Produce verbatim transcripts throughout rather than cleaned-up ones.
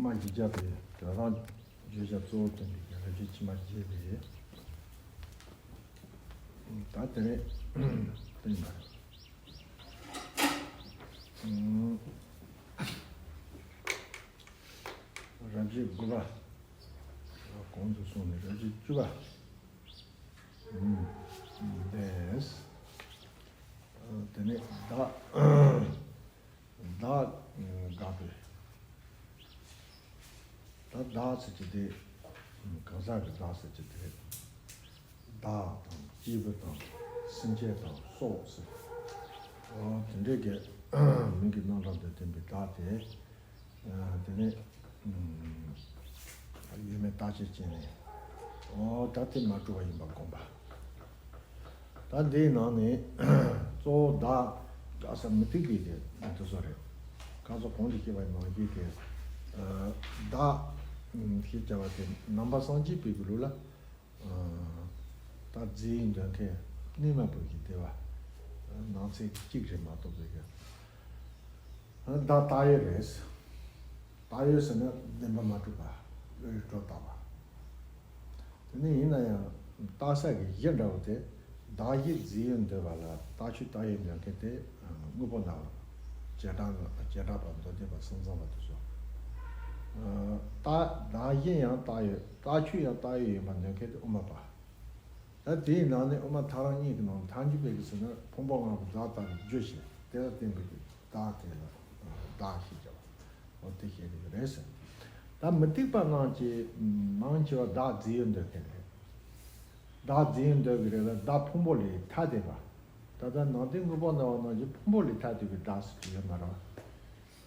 མ་བརྒྱད་པའི་དོན་རང་བརྗོད་བྱ་གཙོ་བོར་སྟོན་པའི་རབ་བྱེད་ཕྱི་མ་བརྒྱད་པའི། ད་དེ་ནས་སྟོན་པ། རབ་བྱེད་དགུ་པ། གོང་དུ་སོང་ནས་རབ་བྱེད་བཅུ་པ། ཨུམ། དེས། ཨ། དེ་ནས་བདག་བདག་དགག་པའི། ད་བདག་ཟེར་གྱི་དེ་གང་ཟག་གི་བདག་ཟེར་གྱི་དེ། བདག་དང་སྐྱེས་བུ་དང་སེམས་ཅན་དང་སྲོག་ཟེར། ཨོ། དེ་འདྲའི་གི་མིང་གི་རྣམ་གྲངས་དང་ལྡན་པའི་བདག་དེ། ཨ། དེ་ནས་ཨུམ། ཡོད་མེད་བརྟག་དཔྱད་བྱས་ནས། ཨོ། ད་དེ་མ་གྲུབ་པ་ཡིན་པ་བསྒོམ་པ། ད་འདིའི་ནང་ནས་གཙོ་བོ་བདག་བཀག་ས་མུ་སྟེགས་པའི་དེ་དེ་ཚོ་རེད། ཁ་སང་གོང་དུ་བཤད་པ་ནང་བཞིན་གྱི། ཨ། བདག་ཨུམ། ཞེས་བྱ་བ་དེ་ནང་པ་སངས་རྒྱས་པའི་གི་ལུགས་ལ། ཨ། ད་རྫས་ཡོད་འདོད་མཁན་གནས་མ་བུ་གི་དེ་བ། ཨ། ནང་ཚན་གཅིག་རེད་མ་གཏོགས་པའི་གི། ཨ། བདག་བཏགས་ཡོད་རེད། བཏགས་ཡོད་ཟེར་ན་བདེན་པ་མ་གྲུབ་པ། བློ་ཡི་སྒྲོ་བཏགས་པ། དེ་ནས་ཡིན་ན་ཡང་བཏགས་ས་གི་གཞི་འདྲ་བོ་དེ། བདག་གཞན་རྫས་ཡོད་འདོད་པ་ལ་བཏགས་ཆོས་བཏགས་ཡོད་འདོད་མཁན་དེ། ཨ། དངོས་པོ་ནང་བྱེ་བྲག་ནང་བྱེ་བྲག་པ་མདོ་སྡེ་པ་སེམས་ཙམ་པ་དེ་ཚོ། ཨ། བཏགས་བདག་གཞན་ཡང་བཏགས་ཡོད། བཏགས་ཆོས་ཡང་བཏགས་ཡོད་ཡིན་པ་འདོད་མཁན་དེ་དབུ་མ་པ། ད་དེའི་ནང་ནས་དབུ་མ་ཐལ་རང་གཉིས་ཀྱི་ནང་ཐལ་འགྱུར་བས་ཀྱི་ཟེར་ན་ཕུང་པོ་ལྔ་པོ་བདག་ལྟ་བུའི་རྒྱུ་ཞེས་དེ་ལ་བརྟེན་པའི་བདག་དེ་ལ་བདག་ཞེས་བྱ་བ། འོ། དེ་བཤད་ཀྱི་ཡོད་རེད་ཟེར། ད་མུ་སྟེགས་པ་རྣམས་ཀྱིས་མང་ཆེ་བ་བདག་རྫས་ཡོད་འདོད་མཁན་རེད། བདག་རྫས་ཡོད་འདོད་ཀྱི་རེད་ལ། བདག་ཕུང་པོ་ལས་ཐ་དད་པ། ད་ལྟ་ནང་བསྟན་དངོས་པོ་སྨྲ་བ་རྣམས་ཀྱིས་ཕུང་པོ་ལས་ཐ་དད་པའི་བདག་ཟེར་གྱི་ཡོད་མ་རེད།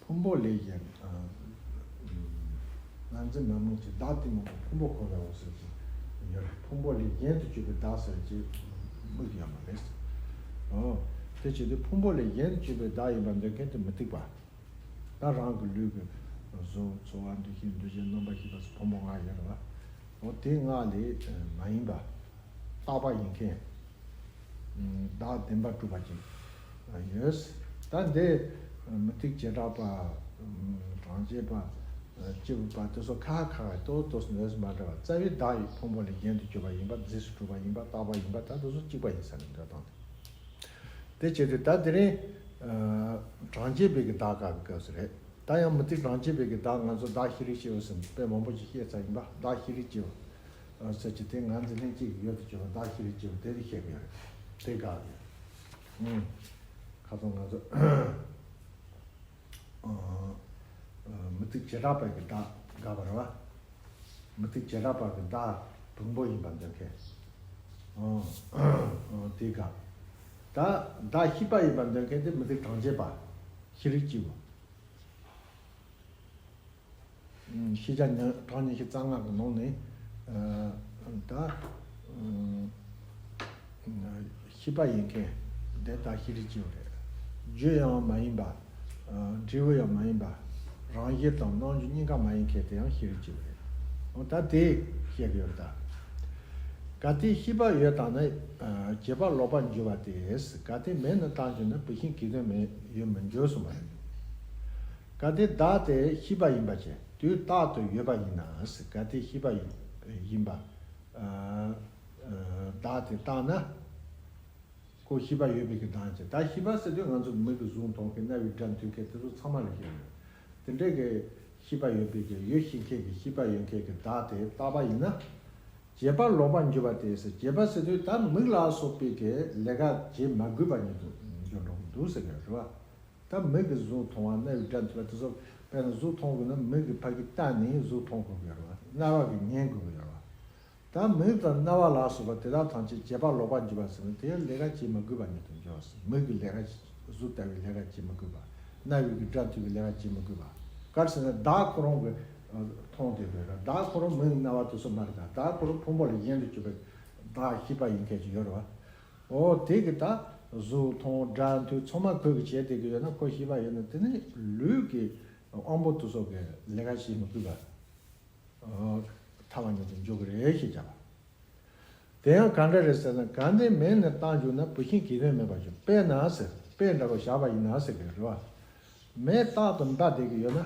ཕུང་པོ་ལས་གཞན། ཨ། ང་ཚོ་མི་མང་གིས་བདག་ལྟ་བུ་ཕུང་པོ་ཁོ་ནའོ་ཟེར་གྱི་ཡོད་རེད། ཕུང་པོ་ལས་གཞན་དུ་གྱུར་པའི་བདག་ཟེར་གྱི་དམིགས་ཡོད་མ་རེད། ཨོ། དེ་བྱེད་དུས་ཕུང་པོ་ལས་གཞན་དུ་གྱུར་པའི་བདག་ཡིན་པར་འདོད་མཁན་དེ་མུ་སྟེགས་པ། ད་རང་གི་ལུས་ཀྱི་གཟུགས་ཚོར་བ་འདུ་ཤེས་འདུ་བྱེད་རྣམ་པར་ཤེས་པ་སོགས་ཕུང་པོ་ལྔ་ཡོད་རེད་བ། འོ། དེ་ལྔ་ལས་མ་ཡིན་པ། བཏགས་པ་ཡིན་མཁན། བདག་བདེན་པར་གྲུབ་པ་ཅིག་ཡོད། ད་འདི་མུ་སྟེགས་བྱེ་བྲག་པ། གྲངས་ཅན་པ། སྐྱེས་བུ་པ་དེ་ཚོ་ཁ་ཁ་ཏོག་ཏོག་ནོས་མ་འདྲ་བ། རྩ་བའི་བདག་ཡིན་ཕུང་པོ་ལས་གཞན་དུ་གྱུར་པ་ཡིན་པ། རྫས་སུ་གྲུབ་པ་ཡིན་པ། ད་དེ་ཚོ་གཅིག་པ་ཡིན་ས་ནས་འདོད་སྟངས་དེ། དེ་བྱེད་དུས་ད་དེ་རིང་། ཨ། གྲངས་ཅན་པའི་གི་བདག་དགག་གི་སྐབས་སུ་རེད། ད་ཡང་མུ་སྟེགས་གྲངས་ཅན་པའི་གི་བདག་ང་ཚོ་བདག་ཤེས་རིག་སྐྱེས་བུ་ཟེར་དཔེ་མང་པོ་ཞིག་བཤད་ཚར་ཡིན་པ། བདག་ཤེས་རིག་སྐྱེས་བུ། ཨ། ཟེར་གྱི་དེ་ང་འཛིན་ལྷན་སྐྱེས་ཀྱི་ཡུལ་དུ་གྱུར་པ་བདག་ཤེས་རིག་སྐྱེས་བུ་དེ་རིགས་བཤད་གི་ཡོད་རེད། དེ་དགག་གི་ཡོད། ཨུམ། ཁ་སང་ང་ཚོ། ཨ། མུ་སྟེགས་བྱེ་བྲག་པའི་གི་བདག་དགག་པ་རེད་བ། མུ་སྟེགས་བྱེ་བྲག་པ་གི་བདག་བུང་པོ་ཡིན་པར་འདོད་མཁན། ཨོ། ཨོ། དེ་དགག་ད་བདག་ཤེས་པ་ཡིན་པར་འདོད་མཁན་དེ་མུ་སྟེགས་གྲངས་ཅན་པ། ཤེས་རིག་སྐྱེས་བུ། ཤེས་བྱ་ཉི་གྲངས་ཉི་ཤུ་རྩ་ལྔ་གི་ནང་ནས། ཨ། ད། ཤེས་པ་ཡིན་མཁན་དེ་ད་ཤེས་རིག་སྐྱེས་བུ་རེད། རྒྱུ་ཡང་མ་ཡིན་པ། འབྲས་བུ་ཡང་མ་ཡིན་པ། རང་བཞིན་དང་རྣམ་འགྱུར་གཉིས་ཀ་མ་ཡིན་མཁན་དེ་ཡང་ཤེས་རིག་སྐྱེས་བུ་རེད། འོ། ད་དེ་བཤད་ཀྱི་ཡོད་ད། གལ་ཏེ་ཤེས་པ་ཡོད་དམ་ན། བྱེད་པ་ལོག་པར་འགྱུར་བ་སྟེ། གལ་ཏེ་མེད་ན་བཏགས་འགྱུར་ན། བུད་ཤིང་གི་དོན་མེད་ཡོད་མི་འགྱུར་གསུངས་པ་རེད། གལ་ཏེ་བདག་དེ་ཤེས་པ་ཡིན་པ་ཅན་དུས་རྟག་ཏུ་ཡོད་པ་ཡིན་ན། གལ་ཏེ་ཤེས་པ་ཡིན་པ། ཨ། བདག་དེ་བཏགས་ན། ཁོ་ཤེས་པ་ཡོད་པའི་གི་བདག་ཅན། ད་ཤེས་པ་ཟེར་དུས་ང་ཚོ་མིག་གིས་གཟུགས་མཐོང་མཁན། རྣ་བས་སྒྲ་ཐོས་མཁན། དེ་ཚོ་ཚང་མ་ལ་ཤེས་ཡོད། དེ་འདྲའི་གི་ཤེས་པ་ཡོད་པའི་གི་ཡོད་ཤེས་མཁན་གི་ཤེས་པ་ཡོད་མཁན་གི་བདག་དེ་བཏགས་པ་ཡིན་ན། བྱེད་པ་ལོག་པར་འགྱུར་བ་སྟེ་ཟེར། བྱེད་པ་ཟེར་དུས་ད་མིག་ལ་སོགས་པའི་གི་ལས་ཀ་བྱེད་མ་དགོས་པ་ཉིད་དུ་འགྱུར་འགྲོ་གི་འདུག་ཟེར་གི་རེད་བ། ད་མིག་གིས་གཟུགས་མཐོང་བ། རྣ་བས་སྒྲ་ཐོས་པ་དེ་ཚོ། དཔེར་ན་གཟུགས་མཐོང་དགོས་ན་མིག་གིས་ཕ་གི་བལྟས་ནས་གཟུགས་མཐོང་དགོས་ཀྱི་ཡོད་རེད་བ། རྣ་བ་གིས་ཉན་དགོས་ཀྱི་ཡོད་རེད་བ། ད་མིག་དང་རྣ་བ་ལ་སོགས་པ་དེ་དག་ཐམས་ཅད་བྱེད་པ་ལོག་པར་འགྱུར་བ་ཟེར་ན། དེ་ལས་ཀ་བྱེད་མ་དགོས་པ་ཉིད་དུ་འགྱུར་བ་ཟེར། མིག་གིས་ལས་ཀ་བྱེད། གཟུགས་ལྟ་བུའི་ལས་ཀ་བྱེད་མ་དགོས་པ། རྣ་བའི་གི་སྒྲ་ཐོས་པའི་ལས་ཀ་བྱེད་མ་དགོས་པ། ག་རེ་ཟེར་ན་བདག་ཁོ་རང་གིས་མཐོང་བསྡད་པའི་ར། བདག་ཁོ་རང་མིག་རྣ་བ་དེ་ཚོ་མ་རེད་ད། བདག་ཁོ་རང་ཕུང་པོ་ལས་གཞན་དུ་གྱུར་པའི་བདག་ཤེས་པ་ཡིན་མཁན་ཅིག་ཡོད་རེད་བ། འོ། དེ་གི་ད་གཟུགས་མཐོང་། སྒྲ་ཐོས། ཚང་མ་ཁོ་གིས་བྱས་བསྡད་ཀྱི་ཡོད་ན། ཁོ་ཤེས་པ་ཡོད་ན། དེ་ནི་ལུས་ཀྱི་དབང་པོ་དེ་ཚོ་གིས་ལས་ཀ་བྱེད་མི་དགོས་པ། ཐལ་བ་ཉིད་དུ་འཇོག་གི་རེད་ཞེས་བྱ་བ། དེ་ཡང་ག་འདྲ་རེད་ཟེར་ན། གལ་ཏེ་མེད་ན་བཏགས་འགྱུར་ན། བུད་ཤིང་གི་དོན་མེད་པར་འགྱུར། དཔེར་ན་ཟེར། དཔེ་འདྲ་བོ་བཞག་པ་ཡིན་ན་ཟེར་གི་རེད་བ། མེ་རྟག་ཏུ་འབར་བསྡད་ཀྱི་ཡོད་ན།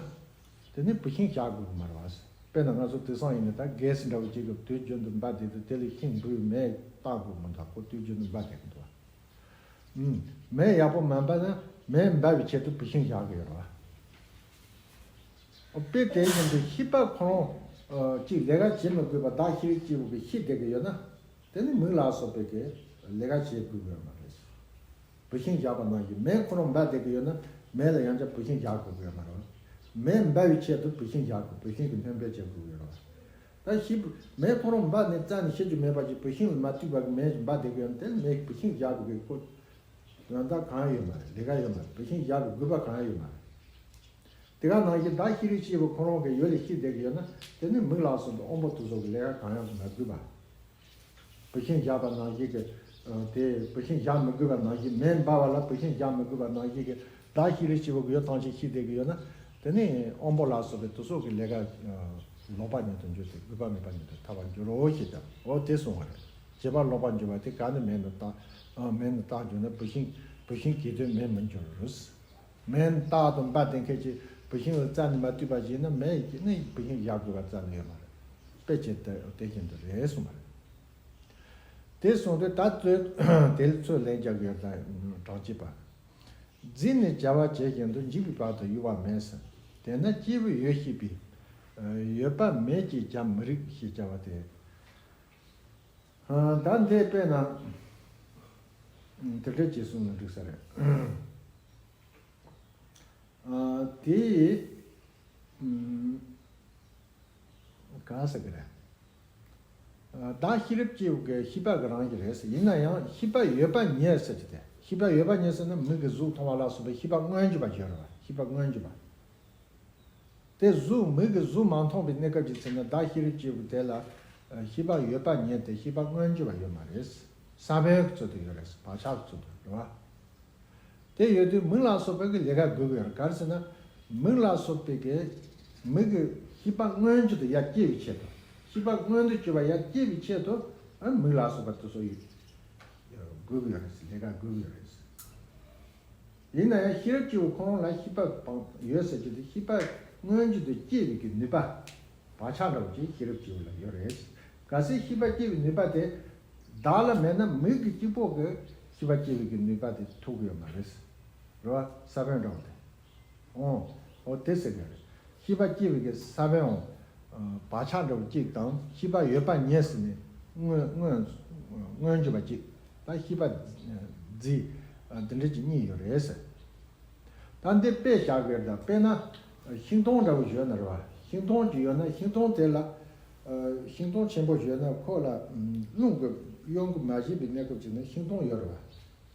དེ་ནི་བུད་ཤིང་བཞག་དགོས་ཀྱི་མ་རེད་བ། དཔེར་ན་ང་ཚོ་དེང་སང་ཡིན་ན་ད་གེ་སི་འདྲ་བོ་ཅིག་གི་དུས་རྒྱུན་དུ་འབར་བསྡད་དུས་དེ་ལ་ཤིང་འབུད་མེ་བཏགས་དགོས་མི་འདུག་ཁོ་དུས་རྒྱུན་དུ་འབར་བསྡད་ཀྱི་འདུག་བ། ཨུམ། མེ་ཡག་པོ་མ་འབར་ན་མེ་འབར་བའི་ཆེད་དུ་བུད་ཤིང་བཞག་གི་ཡོད་རེད་བ། དཔེ་དེ་བཞིན་དུ་ཤེས་པ་ཁོ་རང་ཅིག་ལས་ཀ་བྱེད་མི་དགོས་པ་བདག་ཤེས་རིག་སྐྱེས་བུ་གིས་ཤེས་བསྡད་ཀྱི་ཡོད་ན། དེ་ནི་མིག་ལ་སོགས་པའི་གི་ལས་ཀ་བྱེད་དགོས་ཀྱི་ཡོད་མ་རེད། བུད་ཤིང་བཞག་པ་ནང་བཞིན་མེ་ཁོ་རང་འབར་བསྡད་ཀྱི་ཡོད་ན་མེ་ལ་ཡང་བསྐྱར་བུད་ཤིང་བཞག་དགོས་ཀྱི་ཡོད་མ་རེད། མེ་འབར་བའི་ཆེད་དུ་བུད་ཤིང་བཞག་དགོས། བུད་ཤིང་གི་སྣོན་པ་བྱེད་དགོས་ཀྱི་ཡོད་རེད། ད་ཤི་མེ་ཁོ་རང་འབར་ནས་རྩ་ནས་ཤི་རྒྱུ་མེད་པ་ཅིག་བུད་ཤིང་ལ་མ་ལྟོས་པ་གི་མེ་འབར་བསྡད་ཀྱི་ཡོད་ན་དེ་ནི་མེ་བུད་ཤིང་བཞག་དགོས་ཀྱི་ཁོ་ཡོན་བདག་གང་ཡང་ཡོད་མ་རེད། ལས་ཀ་ཡོད་མ་རེད། བུད་ཤིང་བཞག་པའི་དགོས་པ་གང་ཡང་ཡོད་མ་རེད། དེ་ག་ནང་བཞིན་བདག་ཤེས་རིག་སྐྱེས་བུ་ཁོ་རང་གི་ཡུལ་ལ་ཤི་བསྡད་ཀྱི་ཡོད་ན་དེ་ནི་མིག་ལ་སོགས་པའི་དབང་པོ་དེ་ཚོ་གི་ལས་ཀ་གང་ཡང་མ་དགོས་པ། བུད་ཤིང་བཞག་པ་ནང་བཞིན་གྱི། ཨ། དེ་བུད་ཤིང་བཞག་མི་དགོས་པ་ནང་བཞིན། མེ་འབར་བ་ལ་བུད་ཤིང་བཞག་མི་དགོས་པ་ནང་བཞིན་གྱི་བདག་ཤེས་རིག་སྐྱེས་བུ་གི་ཡུལ་ཐམས་ཅད་ཤི་བསྡད་ཀྱི་ཡོད་ན། དེ་ནི་དབང་པོ་ལ་སོགས་པའི་དེ་ཚོ་གི་ལས་ཀ། ཨ། ལོག་པ་ཉིད་དུ་འགྱུར་ཏེ་དགོས་པ་མེད་པ་ཉིད་དུ་ཐལ་བར་འགྱུར་རོ་ཞེས་ཀྱང་འོ་དེ་གསུངས་པ་རེད། བྱེད་པ་ལོག་པར་འགྱུར་བ་དེ་ག་ནི་མེད་ནི་རྟག་ཨ། མེད་ནི་རྟག་འགྱུར་ན་བུད་ཤིང་བུད་ཤིང་གི་དོན་མེད་མི་འགྱུར། མེ་རྟག་ཏུ་འབར་བསྡད་མཁན་གྱི་བུད་ཤིང་ལ་རྩ་ནས་མ་ལྟོས་པ་ཞིག་ན་མེ་ཡིས་ནི་བུད་ཤིང་བཞག་དགོས་པ་རྩ་ནས་ཡོད་མ་རེད། དཔེ་ཆ་དེ་དེ་བཞིན་དུ་རེད་གསུངས་པ་རེད། དེ་གསུངས་ཏེ་ད་ཚོད་དེ་ལ་ཚོད་ལན་རྒྱག་དགོས་ད་གྲངས་ཅི་པ། རྫས་ནི་བྱ་བ་བྱེད་བཞིན་དུ་འཇིག་པའི་བར་དུ་གཡོ་བ་མེད་ཟེར། དེས་ན་སྐྱེས་བུ་ཡོད་ཤེས་པས། ཡོད་པ་མེད་ཅེས་བྱ་མི་རིགས་ཞེས་བྱ་བ་སྟེ། ད་འདི་དཔེར་ན་དེ་འདྲ་ཅིག་གསུངས་ན་འགྲིག་ས་རེད། ཨ། དེ་ཡི། ཨམ། གང་ཟེར་གི་རེད། ཨ། བདག་ཤེས་རིག་སྐྱེས་བུ་གི་ཤེས་པ་གི་རང་བཞིན་རེད་ཟེར། ཡིན་ན་ཡང་ཤེས་པ་ཡོད་པ་ཉིད་ཟེར་གྱི་དེ། ཤེས་པ་ཡོད་པ་ཉིད་ཟེར་ན་མིག་གིས་གཟུགས་མཐོང་བ་ལ་སོགས་པའི་ཤེས་པ་མངོན་གྱུར་པ་ཡོད་རེད་བ། ཤེས་པ་མངོན་གྱུར་པ། དེ་གཟུགས་མིག་གིས་གཟུགས་མ་མཐོང་བའི་གནས་སྐབས་ཀྱི་ཚེ་ན་བདག་ཤེས་རིག་སྐྱེས་བུ་དེ་ལ། ཨ། ཤེས་པ་ཡོད་པ་ཉིད་དེ་ཤེས་པ་མངོན་གྱུར་པ་ཡོད་མ་རེད། ས་བོན་གྱི་ཚུལ་དུ་ཡོད་རེད། བག་ཆགས་ཀྱི་ཚུལ་དུ་རེད་བ། དེ་ཡོད་དུས་མིག་ལ་སོགས་པའི་གི་ལས་ཀ་དགོས་ཀྱི་ཡོད་རེད། ག་རེ་ཟེར་ན། མིག་ལ་སོགས་པའི་གི་མིག་གི་ཤེས་པ་མངོན་གྱུར་དུ་ཡར་སྐྱེ་བའི་ཆེད་དུ། ཤེས་པ་མངོན་དུ་གྱུར་པ་ཡར་སྐྱེ་བའི་ཆེད་དུ། ཨ། མིག་ལ་སོགས་པ་དེ་ཚོ་ཡོད་དགོས་ཀྱི་ཡོད་རེད། ལས་ཀ་དགོས་ཀྱི་ཡོད་རེད། ཡིན་ན་ཡང་ཤེས་རབ་སྐྱེས་བུ་ཁོ་རང་ལ་ཤེས་པ་སྤངས་ཡོད་ཟེར་གྱི་དེ། ཤེས་པ་མངོན་གྱུར་དུ་སྐྱེ་བའི་གི་ནུས་པ། བག་ཆགས་འདྲ་བོ་ཅིག་ཤེས་རབ་སྐྱེས་བུ་ལ་ཡོད་རེད། གལ་སྲིད་ཤེས་པ་སྐྱེ་བའི་ནུས་པ་དེ་བདག་ལ་མེད་ན་མིག་གི་གཅིག་པོ་གི་ཤེས་པ་སྐྱེ་བའི་གི་ནུས་པ་དེ་ཐོབ་ཀྱི་ཡོད་མ་རེད། རེད་བ། ས་བོན་འདྲ་བོ་དེ། འོ། འོ་དེ་ཟེར་གི་རེད། ཤེས་པ་སྐྱེ་བའི་གི་ས་བོན་འོང་། ཨ། བག་ཆགས་འདྲ་བོ་གཅིག་དང་ཤེས་པ་ཡོད་པ་ཉིད་ཟེར་ནས་མངོན་མངོན་མངོན་གྱུར་པ་གཅིག་དང་ཤེས་པ་རྫས་འདི་འདྲ་གཅིག་གཉིས་ཡོད་རེད་ཟེར། ད་འདི་དཔེ་བཞག་གི་རེད། ད་དཔེར་ན་ཤིང་སྡོང་འདྲ་བོ་ཡོད་ན་རེད་བ། ཤིང་སྡོང་ཅིག་ཡོད་ན་ཤིང་སྡོང་དེ་ལ། ཨ། ཤིང་སྡོང་ཆེན་པོ་ཡོད་ན་ཁོ་ལ་རླུང་གི་གཡོ་འགུལ་མ་བྱས་པའི་གནས་སྐབས་ཅིག་ན་ཤིང་སྡོང་ཡོད་རེད་བ།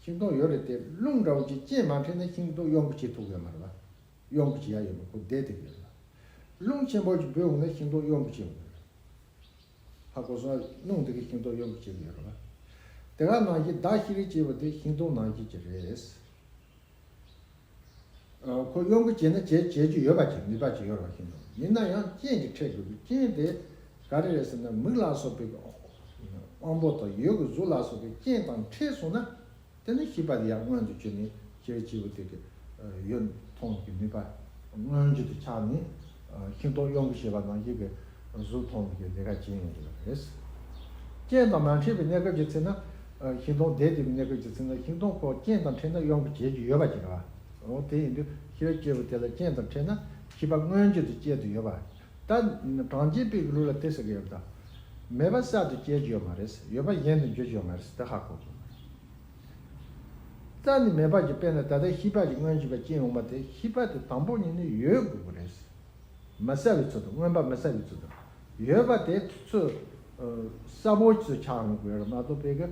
ཤིང་སྡོང་ཡོད་རེད་དེ། རླུང་འདྲ་བོ་ཅིག་རྐྱེན་མ་འཕྲད་ན་ཤིང་སྡོང་གཡོ་འགུལ་བྱེད་ཐུབ་ཡོད་མ་རེད་བ། གཡོ་འགུལ་བྱེད་ཡ་ཡོད་མ་རེད། ཁོ་བསྡད་བསྡད་ཡོད་རེད་བ། རླུང་ཆེན་པོ་ཅིག་འབུད་འོང་ན་ཤིང་སྡོང་གཡོ་འགུལ་བྱེད་འོང་རེད། ཧ་གོ་སོང་། རླུང་དེ་གིས་ཤིང་སྡོང་གཡོ་འགུལ་བྱེད་ཀྱི་ཡོད་རེད་བ། དེ་ག་ནང་བཞིན་བདག་ཤེས་རིག་སྐྱེས་བུ་དེ་ཤིང་སྡོང་ནང་བཞིན་གྱི་རེད། ཨ། ཁོ་གཡོ་འགུལ་བྱེད་ན་བྱེད་བྱེད་རྒྱུ་ཡོད་པ་ཅིག་ནུས་པ་ཅིག་ཡོད་རེད་བ། ཤིང་སྡོང་། ཡིན་ན་ཡང་རྐྱེན་གྱིས་འཕྲད་དགོས་ཀྱི། རྐྱེན་དེ་ག་རེ་རེད་ཟེར་ན་མིག་ལ་སོགས་པའི་དབང་པོ་དང་ཡུལ་གྱི་གཟུགས་ལ་སོགས་པའི་རྐྱེན་དང་འཕྲད་སོང་ན། དེ་ནི་ཤེས་པ་དེ་ཡང་མངོན་དུ་གྱུར་ནས་ཤེས་རབ་སྐྱེས་བུ་དེ་གི་ཡུལ་མཐོང་གི་ནུས་པ་མངོན་གྱུར་དུ་ཆགས་ནས། ཤིང་སྡོང་གཡོ་འགུལ་བྱེད་པ་ནང་བཞིན་གྱི་གཟུགས་མཐོང་གི་ལས་ཀ་བྱེད་ཡོང་གི་རེད། རྐྱེན་དང་མ་འཕྲད་པའི་གནས་སྐབས་ཀྱི་ཚེ་ན། ཤིང་སྡོང་བསྡད་བསྡད་པའི་གནས་སྐབས་ཀྱི་ཚེ་ན་ཤིང་སྡོང་ཁོ་རྐྱེན་དང་འཕྲད་ན་གཡོ་འགུལ་བྱེད་རྒྱུ་ཡོད་པ་ཅིག་རེད་བ། འོ་དེ་ཡིན་དུས་ཤེས་རབ་སྐྱེས་བུ་དེ་ལ་རྐྱེན་དང་འཕྲད་ན་ཤེས་པ་མངོན་གྱུར་དུ་སྐྱེ་དུ་ཡོད་པ། ད་གྲངས་ཅན་པའི་ལུགས་ལ་དེ་ཟེར་གི་ཡོད་པ་དང་། མེད་པ་གསར་དུ་སྐྱེ་རྒྱུ་ཡོད་མ་རེད། ཡོད་པ་གཞན་དུ་འགྱུར་རྒྱུ་ཡོད་མ་རེད། དེ་ཧ་གོ་དགོས། རྩ་ནས་མེད་པ་ཅིག་དཔེར་ན་ད་ལྟ་ཤེས་པ་ཅིག་མངོན་གྱུར་པ་སྐྱེ་ཡོང་བ་དེ། ཤེས་པ་དེ་དང་པོ་ཉིད་ནས་ཡོད་དགོས་ཀྱི་རེད། མི་གསལ་བའི་ཚུལ་དུ། མངོན་པ་མི་གསལ་བའི་ཚུལ་དུ། ཡོད་པ་དེ་ཚུལ། ཨ། གསལ་པོ་ཚུལ་ཆགས་ཡོང་དགོས་རེད་མ་གཏོགས་པའི་གི་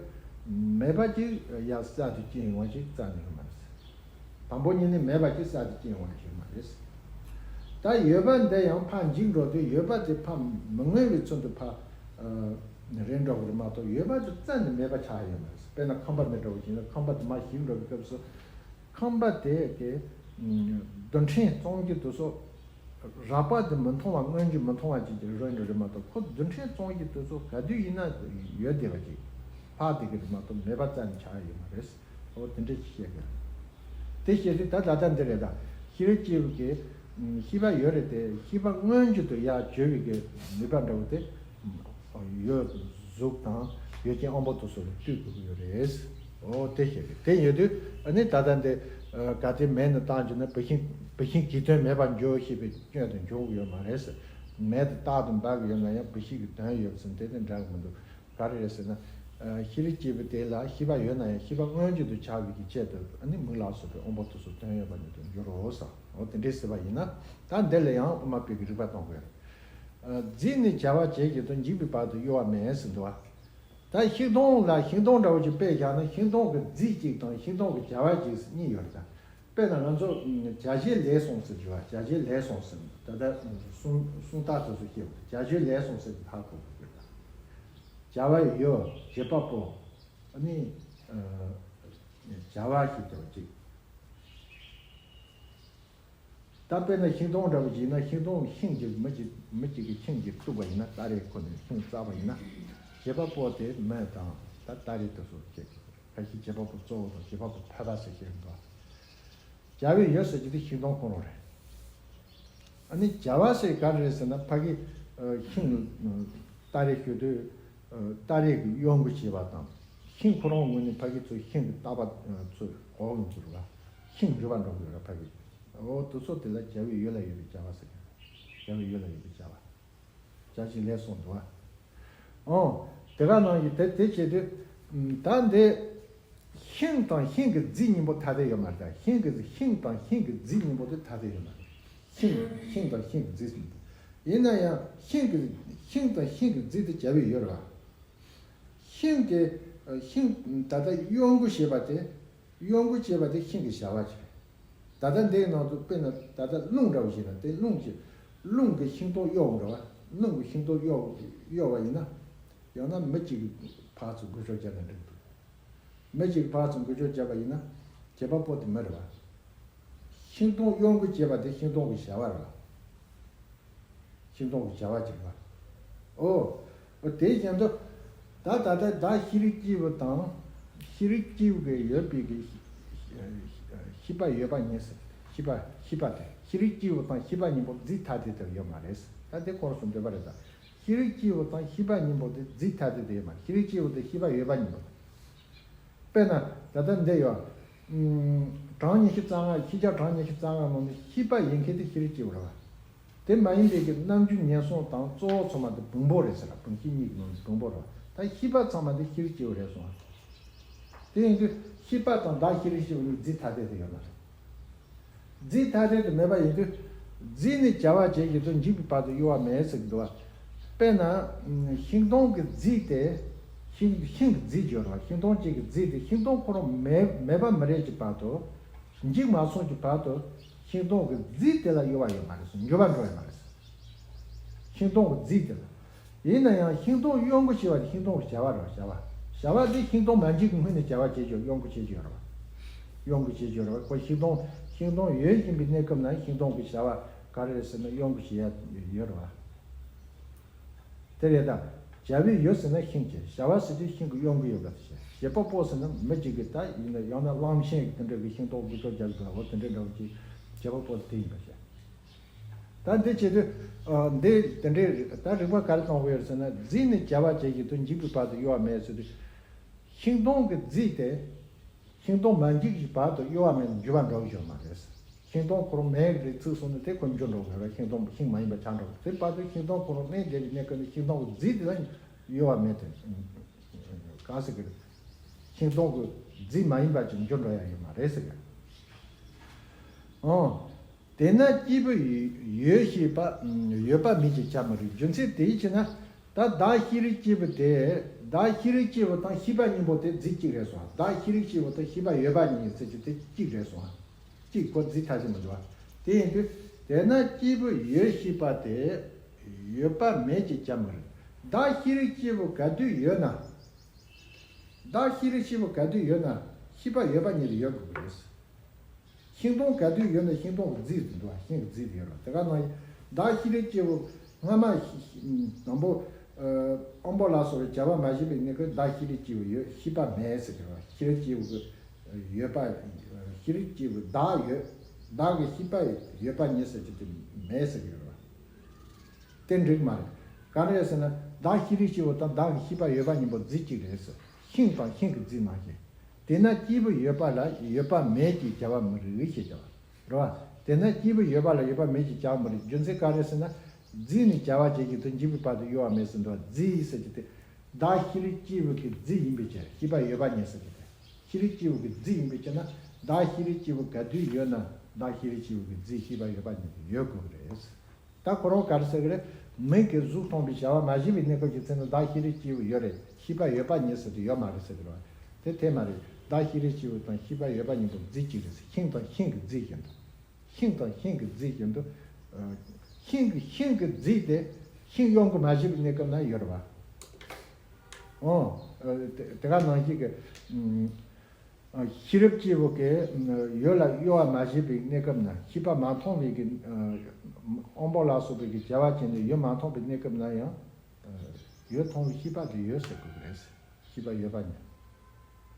མེད་པ་ཅིག་ཡ་གསར་དུ་སྐྱེ་ཡོང་བ་ཅིག་རྩ་ནས་ཡོད་མ་རེད། དང་པོ་ཉིད་ནས་མེད་པ་ཅིག་གསར་དུ་སྐྱེ་ཡོང་བ་ཞིག་མ་རེད། ད་ཡོད་པ་འདི་ཡང་ཕར་འཇིག་འགྲོ་དུས་ཡོད་པ་དེ་ཕར་མི་མངོན་པའི་ཚུལ་དུ་ཕར། ཨ། རེད་འགྲོ་གི་རེད་མ་གཏོགས་ཡོད་པ་དེ་རྩ་ནས་མེད་པ་ཆགས་ཡོད་མ་རེད། དཔེར་ན་ཁང་པ་འདི་འདྲ་བོ་ཞིག་ན་ཁང་པ་དེ་མར་ཞིག་འགྲོ་བའི་སྐབས་སུ། ཁང་པ་དེ་གི་རྡུལ་ཕྲན་གཙང་རྒྱུ་དེ་ཚོ། རགས་པ་དེ་མི་མཐོང་བ། མངོན་གྱུར་མི་མཐོང་བ་ཅིག་གི་རོལ་འགྲོ་རེད་མ་གཏོགས་ཁོ་རྡུལ་ཕྲན་གཙང་རྒྱུ་དེ་ཚོ་ག་དུས་ཡིན་ན་ཡོད་བསྡད་པ་ཅིག་ཕར་བསྡད་ཀྱི་རེད་མ་གཏོགས་མེད་པ་རྩ་ནས་ཆགས་ཡོད་མ་རེད། འོ་དེ་འདྲ་ཅིག་བཤད་དགོས། དེ་བཤད་དུས་ད་ད་ལྟ་འདི་རེད། ད་ཤེས་རབ་སྐྱེས་བུ་གིས་ ཤེས་པ་ཡོད་རེད་དེ། ཤེས་པ་མངོན་གྱུར་དུ་ཡར་བརྗོད་པའི་གི་ནུས་པ་འདྲ་བོ་དེ། ཡོད། གཟུགས་དང་ཡོད་ཅན་དབང་པོ་དེ་ཚོ་ལ་ལྟོས་དགོས་ཀྱི་ཡོད་རེད། འོ་དེ་བཤད་པས། དེ་ཡོད་དུས་ཨ་ནི་ད་ལྟ་འདི་ག་དེ་མེད་ནས་བཏང་རྒྱུ་ན། བུད་ཤིང་བུད་ཤིང་གི་དོན་མེད་པར་འགྱུར་ཞེས་པའི་སྐྱོན་དེ་འབྱུང་གི་ཡོད་མ་རེད་ཟེར། མེད་དུ་རྟག་ཏུ་འབབ་ཀྱི་ཡོད་ན་ཡང་བུད་ཤིང་གི་དོན་ཡོད་ཟེར། དེ་དེ་འདྲ་གི་མི་འདུག་ག་རེ་རེད་ཟེར་ན། ཤེས་རིག་སྐྱེས་བུ་དེ་ལ་ཤེས་པ་ཡོད་ན་ཡང་ཤེས་པ་མངོན་གྱུར་དུ་འཆར་བའི་གི་ཆེད་དུ་ཨ་ནི་མིག་ལ་སོགས་པའི་དབང་པོ་དེ་ཚོ་དོན་ཡོད་པ་ཉིད་དུ་འགྱུར་རོ་ཟེར། འོ་དེ་འདྲས་ཟེར་བ་ཡིན་ན། ད་འདི་ལ་ཡང་དབུ་མ་པའི་གི་རིགས་པ་གཏོང་དགོས། རྫས་ནི་བྱ་བ་བྱེད་བཞིན་དུ་འཇིག་པའི་བར་དུ་གཡོ་བ་མེད་ཟེར་འདུག་བ། ད་ཤིང་སྡོང་ལ་ཤིང་སྡོང་འདྲ་བོ་ཅིག་དཔེ་བཞག་ན། ཤིང་སྡོང་གི་རྫས་གཅིག་དང་ཤིང་སྡོང་གི་བྱ་བ་གཅིག་ཟེར་གཉིས་ཡོད་རེད་ད། དཔེར་ན་ང་ཚོ་བྱ་བྱེད་ལས་གསུམ་ཟེར་གྱི་བ། བྱ་བྱེད་ལས་གསུམ་ཟེར། ད་ལྟ་གསུང་གསུང་རྟགས་དེ་ཚོ་ཤེས་དགོས། བྱ་བྱེད་ལས་གསུམ་ཟེར་གྱི་ཧ་གོ་དགོས་ཀྱི་རེད། བྱ་བ་ཡོད། བྱེད་པ་པོ། ཨ་ནི་བྱ་བ་ཞེས་བྱ་བ་གཅིག་ད་དཔེར་ན་ཤིང་སྡོང་འདྲ་བོ་ཅིག་ཡིན་ན། ཤིང་སྡོང་ཤིང་གི་མི་གཅིག་མི་གཅིག་གིས་ཤིང་གཅིག་བཏུགས་པ་ཡིན་ན། སྟ་རེ་ཁོ་ནས་ཤིང་བཙགས་པ་ཡིན་ན། བྱེད་པ་པོ་དེ་མི་དང་ད་སྟ་རེ་དེ་ཚོ་བྱེད། ཁ་ཤས་བྱེད་པ་པོ་གཙོ་བོ་དང་བྱེད་པ་པོ་ཕལ་པ་ཟེར་བཤད་འདུག་བྱ་བའི་ཡུལ་ཟེར་གྱི་དེ་ཤིང་སྡོང་ཁོ་རང་རེད། ཨ་ནི་བྱ་བ་ཟེར་ག་རེ་རེད་ཟེར་ན། ཕ་གི་ཤིང་སྟ་རེ་གཡོ་དུས་སྟ་རེ་གི་གཡོ་འགུལ་བྱེད་པ་དང་། ཤིང་ཁོ་རང་ངོས་ནས་ཕ་གི་ཚོ་ཤིང་གི་རྟ་པ་ཚོ་འོག་ལ་འཛུལ་བ། ཤིང་འགྱུར་བ་འགྲོ་དགོས་ར་ཕ་གི། འོ་དེ་ཚོ་དེ་ལ་བྱ་བའི་ཡུལ་ལ་ཡོད་པའི་བྱ་བ་ཟེར་གྱི་རེད། བྱ་བའི་ཡུལ་ལ་ཡོད་པའི་བྱ་བ། བྱ་བྱེད་ལས་གསུམ་འདུག་བ། ཨོ། དེ་ག་ནང་བཞིན་དེ་དེ་བྱེད་དུས། ད་འདི་ཤིང་དང་ཤིང་གི་རྫས་གཉིས་པོ་ཐ་དད་ཡོད་མ་རེད་ད། ཤིང་གི་ཤིང་དང་ཤིང་གི་རྫས་གཉིས་པོ་དེ་ཐ་དད་ཡོད་མ་རེད། ཤིང་ཤིང་དང་ཤིང་གི་རྫས་གཉིས་པོ། ཡིན་ན་ཡང་ཤིང་གི་ཤིང་དང་ཤིང་གི་རྫས་དེ་བྱ་བའི་ཡུལ་རེད་བ། ཤིང་གི་ཤིང་ད་ལྟ་གཡོ་འགུལ་བྱེད་པ་དེ། གཡོ་འགུལ་བྱེད་པ་དེ་ཤིང་གི་བྱ་བ་ཅིག་རེད། ད་ལྟ་འདིའི་ནང་དུ་དཔེར་ན་ད་ལྟ་རླུང་འདྲ་བོ་ཞིག་ན། དེ་རླུང་གི་རླུང་གི་ཤིང་སྡོང་གཡོ་འགྲོ་བ། རླུང་གི་ཤིང་སྡོང་གཡོ་གཡོ་བ་ཡིན་ན། ཡང་ན་མི་གཅིག་གིས་ཕར་ཚུར་འགུལ་སྐྱོད་བརྒྱབ་ན་འགྲིག་འདུག་མི་གཅིག་གིས་ཕར་ཚུར་འགུལ་སྐྱོད་བརྒྱབ་པ་ཡིན་ན། བྱེད་པ་པོ་དེ་མི་རེད་བ། ཤིང་སྡོང་གཡོ་འགུལ་བྱེད་པ་དེ་ཤིང་སྡོང་གི་བྱ་བ་རེད་བ། ཤིང་སྡོང་གི་བྱ་བ་ཅིག་ལ། ཨོ། ཨོ་དེ་བཞིན་དུ། ད་ད་ལྟ་བདག་ཤེས་རིག་སྐྱེས་བུ་དང་། ཤེས་རིག་སྐྱེས་བུ་གི་ཡོད་པའི་གི་ཤེས་པ་ཡོད་པ་ཉིད་ཟེར། ཤེས་པ་ཤེས་པ་དེ། ཤེས་རིག་སྐྱེས་བུ་དང་ཤེས་པ་གཉིས་པོ་རྫས་ཐ་དད་དུ་ཡོད་མ་རེད། ད་དེ་ཁོ་རང་ཚོ་འདོད་པ་རེད་ད། ཤེས་རིག་སྐྱེས་བུ་དང་ཤེས་པ་གཉིས་པོ་དེ་རྫས་ཐ་དད་དུ་ཡོད་མ་རེད། ཤེས་རིག་སྐྱེས་བུ་དེ་ཤེས་པ་ཡོད་པ་ཉིད་པོ་དེ། དཔེར་ན་ད་ལྟ་འདི་ཡོད། ཨུམ། གྲངས་ཉི་ཤུ་རྩ་ལྔ། ཤེས་བྱ་གྲངས་ཉི་ཤུ་རྩ་ལྔ་ནང་ནས་ཤེས་པ་ཡིན་མཁན་དེ་ཤེས་རིག་སྐྱེས་བུ་རེད་བ། དེ་མ་ཡིན་པའི་གི་རྣམ་འགྱུར་ཉེར་གསུམ་དང་གཙོ་བོ་ཚང་མ་དེ་བོང་བུ་རེད་ཟེར་ར། བོང་ཤེས་གཉིས་ཀྱི་ནང་ནས་བོང་བུ་རེད་བ། ད་ཤེས་པ་ཚང་མ་དེ་ཤེས་རིག་སྐྱེས་བུ་རེད་སོང་བ། དེ་ཡིན་དུས་ཤེས་པ་དང་བདག་ཤེས་རིག་སྐྱེས་བུ་གཉིས་རྫས་ཐ་དད་དུ་ཡོད་མ་རེད། རྫས་ཐ་དད་དུ་མེད་པ་ཡིན་དུས། རྫས་ནི་བྱ་བ་བྱེད་བཞིན་དུ་འཇིག་པའི་བར་དུ་གཡོ་བ་མེད་ཟེར་གྱི་འདུག་བ། དཔེར་ན། ཤིང་སྡོང་གི་རྫས་དེ། ཤིང་ཤིང་གི་རྫས་ཀྱི་ཡོད་རེད་བ། ཤིང་སྡོང་གཅིག་གི་རྫས་དེ་ཤིང་སྡོང་ཁོ་རང་མེད་མེད་པ་མི་རེད་ཀྱི་བར་དུ། འཇིག་མ་སོང་གྱི་བར་དུ། ཤིང་སྡོང་གི་རྫས་དེ་ལ་གཡོ་བ་ཡོད་མ་རེད་ཟེར། འགྱུར་བ་འགྲོ་ཡོད་མ་རེད་ཟེར། ཤིང་སྡོང་གི་རྫས་དེ་ལ། ཡིན་ན་ཡང་ཤིང་སྡོང་གཡོ་འགུལ་བྱེད་པ་དེ་ཤིང་སྡོང་གི་བྱ་བ་རེད་བ། བྱ་བ། བྱ་བ་དེ་ཤིང་སྡོང་མ་འཇིག་གི་སྔོན་ནས་བྱ་བ་བྱེད་ཀྱི་ཡོད། གཡོ་འགུལ་བྱེད་ཀྱི་ཡོད་རེད་བ། གཡོ་འགུལ་བྱེད་ཀྱི་ཡོད་རེད་བ། ཁོ་ཤིང་སྡོང་ཤིང་སྡོང་ཡོད་བཞིན་པའི་གནས་སྐབས་ན་ཤིང་སྡོང་གི་བྱ་བ་ག་རེ་རེད་ཟེར་ན་གཡོ་འགུལ་བྱེད་ཡ་ཡོད་རེད་བ། དེ་རེད་ད། བྱ་བའི་ཡུལ་ཟེར་ན་ཤིང་བྱས། བྱ་བ་ཟེར་དུས་ཤིང་གི་གཡོ་འགུལ་ཡོད་པ་དེ་བྱས། བྱེད་པ་པོ་ཟེར་ན་མི་གཅིག་གིས་ད་ཡིན་ན། ཡང་ན་གླང་ཆེན་གྱི་དེ་འདྲ་གི་ཤིང་སྡོང་འགུལ་སྐྱོད་རྒྱག་དགོས་བ། དེ་འདྲ་འདྲ་བོ་ཅིག་བྱེད་པ་པོ་དེ་ཡིན་པ་བྱས། ད་འདི་བྱེད་དུས། ཨ། འདི་དེ་འདྲའི་ད་རིགས་པ་ག་རེ་གཏོང་དགོས་ཡོད་ཟེར་ན། རྫས་ནི་བྱ་བ་བྱེད་བཞིན་དུ་འཇིག་པའི་བར་དུ་གཡོ་བ་མེད་ཟེར་དུས། ཤིང་སྡོང་གི་རྫས་དེ་ཤིང་སྡོང་མ་འཇིག་གི་བར་དུ་གཡོ་བ་མེད་ན་འགྱུར་བ་འགྲོ་གི་ཡོད་མ་རེད། ཤིང་སྡོང་ཁོ་རང་མེད་རེད་ཚུགས་སོང་ན་དེ་ཁོ་འགྱུར་འགྲོ་གི་རེད། ཤིང་སྡོང་ཤིང་མ་ཡིན་པ་ཆགས་འགྲོ་གི། དེ་བར་དུ་ཤིང་སྡོང་ཁོ་རང་གནས་བསྡད་པའི་གནས་སྐབས་ནས་ཤིང་སྡོང་གི་རྫས་དེ་ལ་གཡོ་བ་མེད་དེ། ག་ཟེར་གི་རེད། ཤིང་སྡོང་གི་རྫས་མ་ཡིན་པ་ཅིག་འགྱུར་འགྲོ་ཡ་ཡོད་མ་རེད་ཟེར་གི། ཨང་། དེས་ན་སྐྱེས་བུ་ཡོད་ཤེས་པ་ཡོད་པ་མེད་ཅེས་བྱར་མི་རིགས། རྒྱུ་མཚན་དེའི་ཕྱིར་ན། ད་བདག་ཤེས་རིག་སྐྱེས་བུ་དེ། བདག་ཤེས་རིག་སྐྱེས་བུ་དང་ཤེས་པ་གཉིས་པོ་དེ་རྫས་གཅིག་རེད་སོང་། བདག་ཤེས་རིག་སྐྱེས་བུ་དང་ཤེས་པ་ཡོད་པ་གཉིས་ཟེར་རྒྱུ་དེ་གཅིག་རེད་སོང་། གཅིག་ཁོ་རྫས་ཐ་དད་མི་འདུག་བ། དེ་ཡིན་དུས། དེས་ན་སྐྱེས་བུ་ཡོད་ཤེས་པ་དེ་ཡོད་པ་མེད་ཅེས་བྱར་མི་རིགས། བདག་ཤེས་རིག་སྐྱེས་བུ་ག་དུས་ཡོད་ན། བདག་ཤེས་རིག་སྐྱེས་བུ་ག་དུས་ཡོད་ན་ཤེས་པ་ཡོད་པ་ཉིད་དུ་ཡོད་དགོས་ཀྱི་རེད། ཤིང་སྡོང་ག་དུས་ཡོད་ན་ཤིང་སྡོང་གི་རྫས་དེ་འདུག་བ། ཤིང་གི་རྫས་དེ་ཡོད་རེད། དེ་ག་ནང་བཞིན་བདག་ཤེས་རིག་སྐྱེས་བུ་སྔ་མ་དང་པོ། ཨ། དབང་པོ་ལ་སོགས་པའི་བྱ་བ་མ་བྱས་པའི་གནས་སྐབས་བདག་ཤེས་རིག་སྐྱེས་བུ་ཡོད། ཤེས་པ་མེད་ཟེར་གྱི་རེད་བ། ཤེས་རིག་སྐྱེས་བུ་གི་ཡོད་པ། ཤེས་རིག་སྐྱེས་བུ་བདག་ཡོད། བདག་གི་ཤེས་པ་ཡོད་པ་ཉིད་ཟེར་གྱི་དེ་མེད་ཟེར་གྱི་ཡོད་རེད་བ། དེ་འགྲིག་མ་རེད། ག་རེ་རེད་ཟེར་ན། བདག་ཤེས་རིག་སྐྱེས་བུ་དང་བདག་གི་ཤེས་པ་ཡོད་པ་གཉིས་པོ་རྫས་གཅིག་རེད་ཟེར། ཤིང་དང་ཤིང་གི་རྫས་ནང་བཞིན། དེས་ན་སྐྱེས་བུ་ཡོད་པ་ལ་ཡོད་པ་མེད་ཅེས་བྱ་བ་མི་རིགས་ཞེས་བྱ་བ་རེད་བ། དེས་ན་སྐྱེས་བུ་ཡོད་པ་ལ་ཡོད་པ་མེད་ཅེས་བྱ་བ་མི་རིགས། རྒྱུ་མཚན་ག་རེ་ཟེར་ན། རྫས་ནི་བྱ་བ་བྱེད་ཀྱི་དོན་འཇུག་པའི་བར་དུ་གཡོ་བ་མེད་ཟེར་འདུག་བ། རྫས་ཟེར་གྱི་དེ། བདག་ཤེས་རིག་སྐྱེས་བུ་གི་རྫས་ཡིན་པའི་ཕྱིར། ཤེས་པ་ཡོད་པ་ཉིད་ཟེར་གྱི་དེ། ཤེས་རིག་སྐྱེས་བུ་གི་རྫས་ཡིན་པའི་ཕྱིར་ན། བདག་ཤེས་རིག་སྐྱེས་བུ་ག་དུས་ཡོད་ན་བདག་ཤེས་རིག་སྐྱེས་བུ་གི་རྫས་ཤེས་པ་ཡོད་པ་ཉིད་དུ་ཡོད་དགོས་ཀྱི་རེད། ད་ཁོ་རང་ག་རེ་ཟེར་གི་རེད། མིག་གིས་གཟུགས་མཐོང་བའི་བྱ་བ་མ་བྱས་པའི་གནས་སྐབས་ཀྱི་ཚེ་ན་བདག་ཤེས་རིག་སྐྱེས་བུ་ཡོད་རེད། ཤེས་པ་ཡོད་པ་ཉིད་ཟེར་དུ་ཡོད་མ་རེད་ཟེར་གི་རེད་བ། དེ་དེ་མ་རེད། བདག་ཤེས་རིག་སྐྱེས་བུ་དང་ཤེས་པ་ཡོད་པ་གཉིས་པོ་རྫས་གཅིག་རེད་ཟེར། ཤིང་དང་ཤིང་གི་རྫས་བཞིན་དུ། ཤིང་དང་ཤིང་གི་རྫས་བཞིན་དུ། ཨ། ཤིང་གི་ཤིང་གི་རྫས་དེ་ཤིང་གཡོ་འགུལ་མ་བྱས་པའི་གནས་སྐབས་ན་ཡོད་རེད་བ། ཨོ། ཨ། དེ་དེ་ག་ནང་བཞིན་གྱི། ཨ། ཤེས་རབ་སྐྱེས་བུ་གིས་ཡུལ་ལ་གཡོ་བ་མ་བྱས་པའི་གནས་སྐབས་ན། ཤེས་པ་མ་མཐོང་བའི་གི། ཨ། དབང་པོ་ལ་སོགས་པའི་གི་བྱ་བ་བྱས་ནས་ཡུལ་མ་མཐོང་བའི་གནས་སྐབས་ན་ཡང་། ཨ། ཡུལ་མཐོང་བའི་ཤེས་པ་དེ་ཡོད་ཟེར་དགོས་ཀྱི་རེད། ཤེས་པ་ཡོད་པ་ཉིད།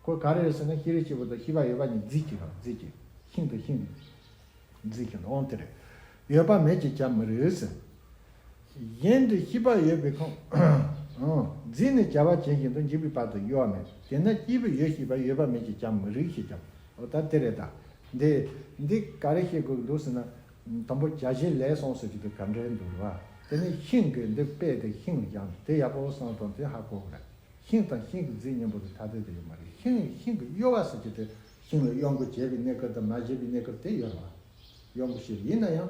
ཁོ་ག་རེ་རེད་ཟེར་ན། ཤེས་རིག་སྐྱེས་བུ་དང་ཤེས་པ་ཡོད་པ་ཉིད་རྫས་གཅིག་རེད། རྫས་གཅིག་ཤིང་དང་ཤིང་གི་རྫས་གཅིག་འོང་དེ་རེད། ཡོད་པ་མེད་ཅེས་བྱ་མི་རུང་ཟེར། གཞན་དུ་ཤེས་པ་ཡོད་པའི་ཁམས། རྫས་ནི་བྱ་བ་བྱེད་བཞིན་དུ་འཇུག་པའི་བར་དུ་གཡོ་བ་མེད། དེས་ན་སྐྱེས་བུ་ཡོད་ཤེས་པ་ཡོད་པ་མེད་ཅེས་བྱ་མི་རུང་ཞེས་བྱ། འོ་ད་དེ་རེད་ད། འདི་འདི་ག་རེ་ཤེས་དགོས་འདུག་ཟེར་ན། དང་པོ་བྱ་བྱེད་ལས་གསུམ་ཟེར་གྱི་དེ་ག་འདྲའི་འདུག་རེད་བ། དེ་ནས་ཤིང་གི་འདི་དཔེ་དེ་ཤིང་ལ་སྦྱངས་དེ་ཡག་པོ་བསམ་བཏང་དེ་ཧ་གོ་གི་རེད། ཤིང་དང་ཤིང་གི་རྫས་མཉམ་པོ་དེ་ཐ་དད་དུ་ཡོད་མ་རེད། ཤིང་ཤིང་གི་གཡོ་བ་ཟེར་གྱི་དེ་ཤིང་ལ་གཡོ་འགུལ་བྱས་པའི་གནས་སྐབས་དང་མ་བྱས་པའི་གནས་སྐབས་དེ་ཡོད་རེད་བ། གཡོ་འགུལ་ཞིག་ཡིན་ན་ཡང་།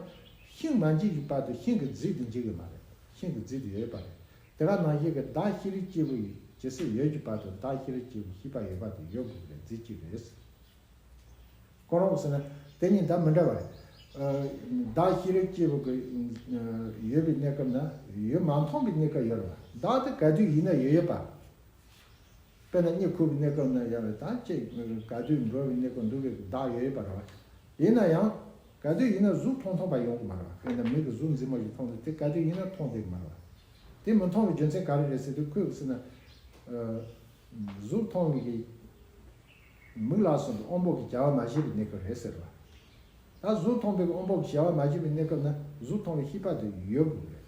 ཤིང་མ་འཇིག་གི་བར་དུ་ཤིང་གི་རྫས་དེ་འཇིག་གི་མ་རེད། ཤིང་གི་རྫས་དེ་ཡོད་པ་རེད། དེ་ག་ནང་བཞིན་གྱི་བདག་ཤེས་རིག་སྐྱེས་བུ་ཡི་ཇི་སྲིད་ཡོད་ཀྱི་བར་དུ་བདག་ཤེས་རིག་སྐྱེས་བུ་ཤེས་པ་ཡོད་པ་དེ་ཡོད་དགོས་པའི་རྫས་གཅིག་རེད། ཁོ་རང་ཟེར་ན་དེ་གཉིས་ད་མི་འདྲ་བ་རེད། ཨ། བདག་ཤེས་རིག་སྐྱེས་བུ་གི་ཡོད་པའི་གནས་སྐབས་ན་ཡུལ་མ་མཐོང་བའི་གནས་སྐབས་ཡོད་རེད་བ། བདག་དེ་ག་དུས་ཡིན་ན་ཡོད་ཡོད་པ། དཔེར་ན་གཉིད་ཁུག་པའི་གནས་སྐབས་ན་ཡང་རེད། ད་ཅིག་ག་དུས་འགྲོ་བའི་གནས་སྐབས་འདུག་གི་བདག་ཡོད་ཡོད་པ་རེད་བ། ཡིན་ན་ཡང་ག་དུས་ཡིན་ན་གཟུགས་མཐོང་མཐོང་པ་ཡོང་གི་མ་རེད་བ། དཔེར་ན་མིག་གིས་གཟུགས་མཛེས་མོ་ཞིག་མཐོང་དུས་དེ་ག་དུས་ཡིན་ན་མཐོང་བསྡད་ཀྱི་མ་རེད་བ། དེ་མི་མཐོང་བའི་རྒྱུ་མཚན་ག་རེ་རེད་ཟེར་དུས་ཁོས་ཟེར་ན། ཨ། གཟུགས་མཐོང་བའི་གི་མིག་ལ་སོགས་པའི་དབང་པོ་གི་བྱ་བ་མ་བྱས་པའི་གནས་སྐབས་རེད་ཟེར་བ། ད་གཟུགས་མཐོང་བའི་དབང་པོ་གི་བྱ་བ་མ་བྱས་པའི་གནས་སྐབས་ན་གཟུགས་མཐོང་བའི་ཤེས་པ་དེ་ཡོད་དགོས་རེད།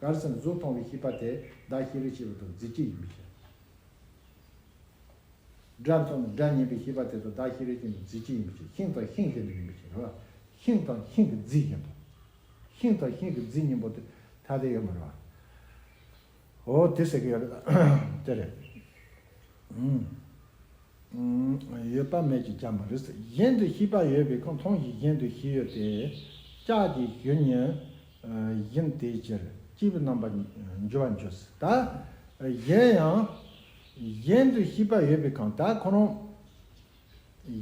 ག་རེ་ཟེར་ན་གཟུགས་མཐོང་བའི་ཤེས་པ་དེ་བདག་ཤེས་རིག་སྐྱེས་བུ་དང་རྫས་གཅིག་ཡིན་པའི་ཕྱིར། སྒྲ་མཐོང་ནས་སྒྲ་ཉན་པའི་ཤེས་པ་དེ་དང་བདག་ཤེས་རིག་སྐྱེས་བུ་རྫས་གཅིག་ཡིན་པའི་ཕྱིར། ཤིང་དང་ཤིང་བཞིན་དུ་ཡིན་པའི་ཕྱིར་རེད་བ། ཤིང་དང་ཤིང་གི་རྫས་བཞིན་དུ། ཤིང་དང་ཤིང་གི་རྫས་གཉིས་པོ་དེ་ཐ་དད་ཡོད་མ་རེད་བ། འོ་དེ་ཟེར་གི་ཡོད་རེད། དེ་རེད། ཨུམ། ཨུམ། ཡོད་པ་མེད་ཅེས་བྱ་མི་རུང་ཟེར། གཞན་དུ་ཤེས་པ་ཡོད་པའི་ཁམས་མཐོང་ཞིང་གཞན་དུ་ཤེས་ཡོད་དེ། ལྕགས་ཀྱི་གཞུ་ཉིད་བཞིན་དེའི་ཕྱིར་སྐྱེས་བུ་རྣམ་པར་འགྱུར་བར་འགྱུར་ཟེར། ད་གཞན་ཡང་གཞན་དུ་ཤེས་པ་ཡོད་པའི་ཁམས། ད་ཁོ་རང་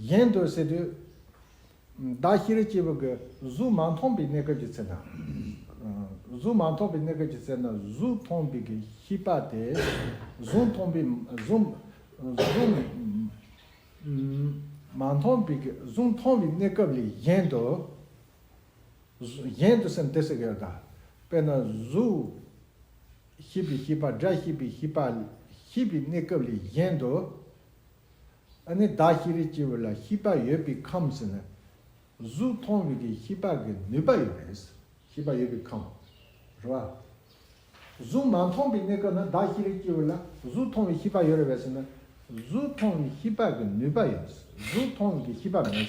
གཞན་དུ་ཟེར་དུས། བདག་ཤེས་རིག་སྐྱེས་བུ་གིས་གཟུགས་མ་མཐོང་བའི་གནས་སྐབས་ཀྱི་ཚེ་ན། གཟུགས་མ་མཐོང་བའི་གནས་སྐབས་ཀྱི་ཚེ་ན་གཟུགས་མཐོང་བའི་གི་ཤེས་པ་དེ། གཟུགས་མཐོང་བའི་གཟུགས་གཟུགས་མ་མཐོང་བའི་གི་གཟུགས་མཐོང་བའི་གནས་སྐབས་ལས་གཞན་དུ། གཞན་དུ་ཟེར་ན་དེ་ཟེར་གི་ཡོད་ད། དཔེར་ན་གཟུགས་ཤེས་པའི་ཤེས་པ། སྒྲ་ཤེས་པའི་ཤེས་པ་ཤེས་པའི་གནས་སྐབས་ལས་གཞན་དུ། ཨ་ནི་བདག་ཤེས་རིག་སྐྱེས་བུ་ལ་ཤེས་པ་ཡོད་པའི་ཁམས་ཟེར་ན། གཟུགས་མཐོང་བའི་གི་ཤེས་པ་གི་ནུས་པ་ཡོད་རེད། ཤེས་པ་ཡོད་པའི་ཁམས། རེད་བ། གཟུགས་མ་མཐོང་བའི་གནས་སྐབས་ན་བདག་ཤེས་རིག་སྐྱེས་བུ་ལ་གཟུགས་མཐོང་བའི་ཤེས་པ་ཡོད་རེད་པས་ཟེར་ན། གཟུགས་མཐོང་བའི་ཤེས་པ་གི་ནུས་པ་ཡོད། གཟུགས་མཐོང་བའི་གི་ཤེས་པ་མེད།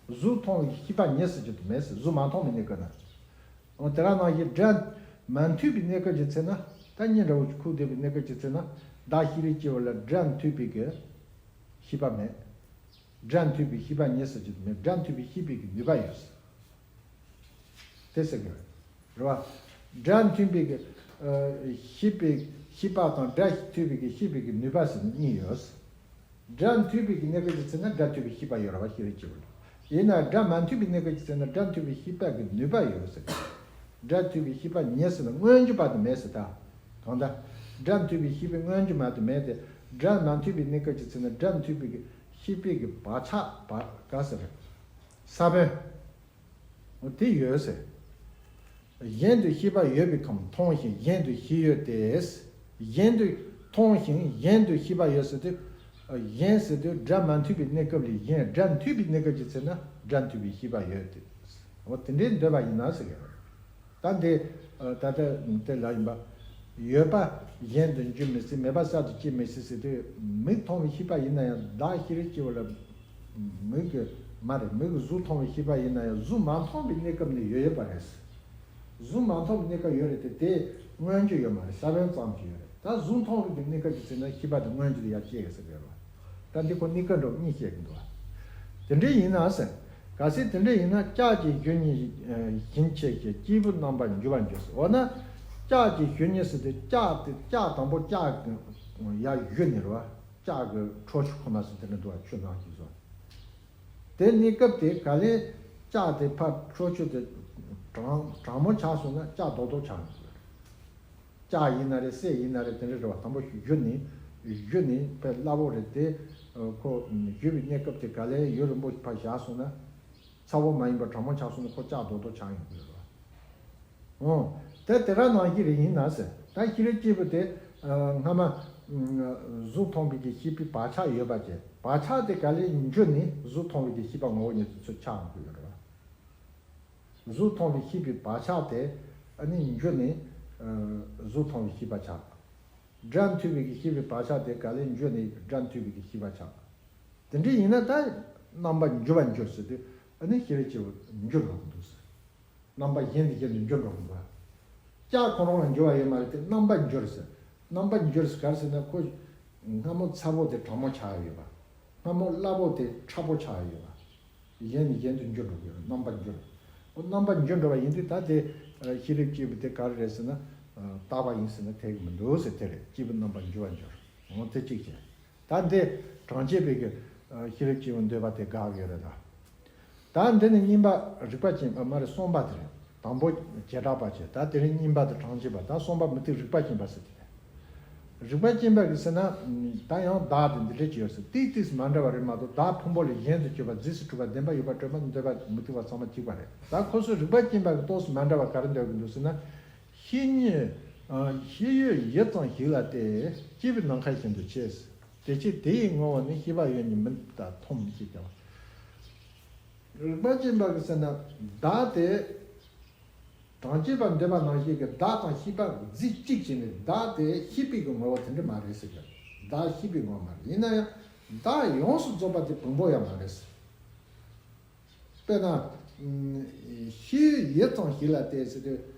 གཟུགས་མཐོང་བའི་ཤེས་པ་ཉིད་ཟེར་རྒྱུ་དེ་མེད་ཟེར། གཟུགས་མ་མཐོང་བའི་གནས་སྐབས་ན། འོ་དེ་ག་ནང་བཞིན་སྒྲ་མ་ཐོས་པའི་གནས་སྐབས་ཀྱི་ཚེ་ན། ད་གཉིད་འདྲ་བོ་ཁུག་བསྡད་པའི་གནས་སྐབས་ཀྱི་ཚེ་ན། བདག་ཤེས་རིག་སྐྱེས་བུ་ལ་སྒྲ་མ་ཐོས་པའི་གི་ཤེས་པ་མེད། སྒྲ་མ་ཐོས་པའི་ཤེས་པ་ཉིད་ཟེར་རྒྱུ་དེ་མེད། སྒྲ་མ་ཐོས་པའི་ཤེས་པའི་གི་ནུས་པ་ཡོད། དེ་ཟེར་གི་རེད་བ། སྒྲ་མ་ཐོས་པའི་གི་ཨ་ཤེས་པའི་ཤེས་པ་དང་སྒྲ་ཐོས་པའི་གི་ཤེས་པའི་གི་ནུས་པ་ཟེར་གཉིས་ཡོད། སྒྲ་མ་ཐོས་པའི་གི་གནས་སྐབས་ཀྱི་ཚེ་ན་སྒྲ་ཐོས་པའི་ཤེས་པ་ཡོད་རེད་བ། ཤེས་རིག་སྐྱེས་བུ་ལ། ཡིན་ན་སྒྲ་མ་ཐོས་པའི་གནས་སྐབས་ཀྱི་ཚེ་ན་སྒྲ་མ་ཐོས་པའི་ཤེས་པ་གི་ནུས་པ་ཡོད་ཟེར། སྒྲ་ཐོས་པའི་ཤེས་པ་ཉིད་ཟེར་ན་མངོན་གྱུར་བ་དེ་མེད་ཟེར་ད། གང་ལྟར། སྒྲ་མ་ཐོས་པའི་ཤེས་པའི་མངོན་གྱུར་བ་དེ་མེད་དེ། སྒྲ་མ་ཐོས་པའི་གནས་སྐབས་ཀྱི་ཚེ་ན་སྒྲ་མ་ཐོས་པའི་གི་ཤེས་པའི་གི་བག་ཆགས་བག་ག་ཟེར། ས་བོན། འོ་དེ་ཡོད་ཟེར། གཞན་དུ་ཤེས་པ་ཡོད་པའི་ཁམས་མཐོང་ཞིང་གཞན་དུ་ཤེས་ཡོད་དེ། གཞན་དུ་མཐོང་ཞིང་གཞན་དུ་ཤེས་པ་ཡོད་ཟེར་དུས། གཞན་ཟེར་དུས་སྒྲ་མ་མཐུན་པའི་གནས་སྐབས་ལས་གཞན། སྒྲ་མཐུན་པའི་གནས་སྐབས་ཀྱི་ཚེ་ན་སྒྲ་མཐུན་པའི་ཤེས་པ་ཡོད་དེ། འོ་དེ་འདྲའི་འདོད་པ་ཡིན་ན་ཟེར་གི། ད་འདི་ད་ལྟ་དེ་ལ་ཡིན་པ། ཡོད་པ་གཞན་དུ་འགྱུར་མི་སྲིད། མེད་པ་གསར་དུ་སྐྱེ་མི་སྲིད་ཟེར་དུས། མིག་མཐོང་བའི་ཤེས་པ་ཡིན་ན་ཡང་བདག་ཤེས་རིག་སྐྱེ་བོ་ལ། མིག་གི་མ་རེད། མིག་གི་གཟུགས་མཐོང་བའི་ཤེས་པ་ཡིན་ན་ཡང་གཟུགས་མ་མཐོང་བའི་གནས་སྐབས་ནས་ཡོད་ཡོད་པ་རེད། གཟུགས་མ་མཐོང་བའི་གནས་སྐབས་ཡོད་རེད་དེ། དེ་མངོན་གྱུར་ཡོད་མ་རེད། ས་བོན་ཙམ་གྱིས་ཡོད་རེད། ད་གཟུགས་མཐོང་བའི་གནས་སྐབས་ཀྱི་ཚེ་ན་ཤེས་པ་དེ་མངོན་གྱུར་དུ་ཡར་སྐྱེ་གི་ཟེར་གི་རེད་བ། ད་འདི་ཁོ་གནས་སྐབས་འགྲོ་གཉིས་བཤད་གི་འདུག་བ། དེ་འདྲ་ཡིན་ན་ཟེར། གལ་སྲིད་དེ་འདྲ་ཡིན་ན་ལྕགས་ཀྱི་གཞུ་ཉིད་བཞིན་ཕྱིར་གྱི་སྐྱེས་བུ་རྣམ་པར་འགྱུར་བར་འགྱུར་ཟེར། འོ་ན་ལྕགས་ཀྱི་གཞུ་ཉིད་ཟེར་དུས་ལྕགས་དེ་ལྕགས་དང་པོ་ལྕགས་ཀྱི་ཡར་གཞུ་ནས་རེད་བ། ལྕགས་ཀྱི་ཁྲོ་ཆུ་ཁོ་ན་ཟེར་དེ་འདྲ་འདུག་བ། ཆུ་ནང་གི་བཟོ། དེ་གནས་སྐབས་དེ་ག་ལེ་ལྕགས་དེ་ཕར་ཁྲོ་ཆུ་དེ་གྲང་གྲང་མོ་ཆགས་སོང་ན་ལྕགས་རྡོག་རྡོག་ཆགས་འགྲོ་གི་རེད། ལྕགས་ཡིན་ན་རེད། གསེར་ཡིན་ན་རེད། དེ་འདྲ་རེད་བ། དང་པོ་གཞུ་ནི་གཞུ་ནི་དཔེ་སླ་པོ་རེད་དེ། ཁོ་གཞུ་བའི་གནས་སྐབས་དེ་ག་ལེ་ཡུན་རིང་པོ་ཕར་བཞག་སོང་ན། ཚ་པོ་མ་ཡིན་པར་གྲང་མོ་ཆགས་སོང་ན་ཁོ་ལྕགས་རྡོག་རྡོག་ཆགས་ཡོང་གི་རེད་བ། འོ། དེ་དེ་ག་ནང་བཞིན་རེད་ཡིན་ན་ཟེར། ད་ཤེས་རིག་སྐྱེས་བུ་དེ་སྔ་མ་གཟུགས་མཐོང་བའི་གི་ཤེས་པའི་བག་ཆགས་ཡོད་པ་བྱས། བག་ཆགས་དེ་ག་ལེ་འགྱུར་ནས་གཟུགས་མཐོང་བའི་གི་ཤེས་པ་ངོ་བོ་ཉིད་དུ་ཚུར་ཆགས་འོང་གི་ཡོད་རེད་བ། གཟུགས་མཐོང་བའི་ཤེས་པའི་བག་ཆགས་དེ་ཨ་ནི་འགྱུར་ནས་གཟུགས་མཐོང་བའི་ཤེས་པ་ཆགས། སྒྲ་མཐུན་པའི་གི་ཤེས་པའི་བག་ཆགས་དེ་ག་ལེ་འགྱུར་ནས་སྒྲ་མཐུན་པའི་གི་ཤེས་པ་ཆགས། དེ་འདྲ་ཡིན་ན་ད་རྣམ་པ་འགྱུར་བར་འགྱུར་ཟེར་དུས་ཨ་ནི་ཤེས་རིག་སྐྱེས་བུ་འགྱུར་འགྲོ་གི་འདུག་ཟེར། རྣམ་པ་གཞན་དང་གཞན་དུ་འགྱུར་འགྲོ་གི་འདུག་བ། ལྕགས་ཁོ་རང་ལ་འགྱུར་བ་ཡོད་མ་རེད་དེ། རྣམ་པ་འགྱུར་ཟེར། རྣམ་པ་འགྱུར་ཟེར་ག་རེ་ཟེར་ན། ཁོ་སྔ་མོ་ཚ་པོ་དེ་གྲང་མོ་ཆགས་ཡོད་པ། སྔ་མོ་སླ་པོ་དེ་ཁྲ་པོ་ཆགས་ཡོད་པ། གཞན་ནས་གཞན་དུ་འགྱུར་འགྲོ་གི་ཡོད། རྣམ་པ་འགྱུར། ཁོ་རྣམ་པ་འགྱུར་འགྲོ་བ་ཡིན་དུས་ད་དེ་ཤེས་རིག་སྐྱེས་བུ་དེ་ག་རེ་རེད་ཟེར་ན། རྟག་པ་ཡིན་ཟེར་ན་འཐད་གི་མི་འདུག་ཟེར། དེ་རེད། སྐྱེས་བུ་རྣམ་པ་འགྱུར་བར་འགྱུར། འོ་དེ་གཅིག་བྱས། ད་འདི་གྲངས་ཅན་པའི་གི་ཤེས་རིག་སྐྱེས་བུ་འདོད་པ་དེ་དགག་ཡོད་རེད་ད། ད་འདི་ནི་གཉིས་པ་རིགས་པ་ཅན་པ་མ་རེད། གསུམ་པ་དེ་རེད། དང་པོ་བྱེ་བྲག་པ་བྱས། ད་དེ་རིང་གཉིས་པ་དེ་གྲངས་ཅན་པ། ད་གསུམ་པ་མུ་སྟེགས་རིགས་པ་ཅན་པ་ཟེར་དེ་རེད། རིགས་པ་ཅན་པ་གི་ཟེར་ན། ད་ཡང་བདག་དེ་འདི་འདྲ་ཅིག་ཡོད་ཟེར། ཏིག་ཏིག་མ་འདྲ་བ་རེད་མ་གཏོགས། བདག་ཕུང་པོ་ལས་གཞན་དུ་གྱུར་པ། རྫས་སུ་གྲུབ་པ། བདེན་པར་ཡོད་པ། གྲོས་མོལ་འདོད་པ་མུ་སྟེགས་པ་ཚང་མ་གཅིག་པ་རེད། ད་ཁོ་ཚོས་རིགས་པ་ཅན་པ་གི་ཏོག་ཙམ་མ་འདྲ་བ་ག་རེ་འདོད་གི་འདུག་ཟེར་ན། ཤེས་ཉིད་ཤེས་ཡུལ་ཡུད་ཙམ་ཞིག་ལ་བལྟས། སྐྱེས་བུ་ནམ་མཁའ་བཞིན་དུ་བྱས། དེ་ཕྱིར་དེ་ཡི་ངོ་བོ་ནི། ཤེས་པ་ཡོད་ཉིད་མིན་དང་མཐོང་ཞེས་བྱ་བ། རིགས་པ་ཅན་པ་གི་ཟེར་ན། བདག་དེ་གྲངས་ཅན་པ་འདོད་པ་ནང་བཞིན་གྱི་བདག་དང་ཤེས་པ་རྫས་གཅིག་བྱས་ནས། བདག་དེ་ཤེས་པའི་གི་ངོ་བོ་དེ་འདྲ་མ་རེད་ཟེར་གི། བདག་ཤེས་པའི་ངོ་བོ་མ་རེད། ཡིན་ན་ཡང་བདག་ཡོངས་སུ་རྫོགས་པ་དེ་བོན་པོ་ཡང་མ་རེད་ཟེར། དཔེར་ན། ཤེས་ཡུལ་ཡུད་ཙམ་ཞིག་ལ་བལྟས་ཟེར་དུས།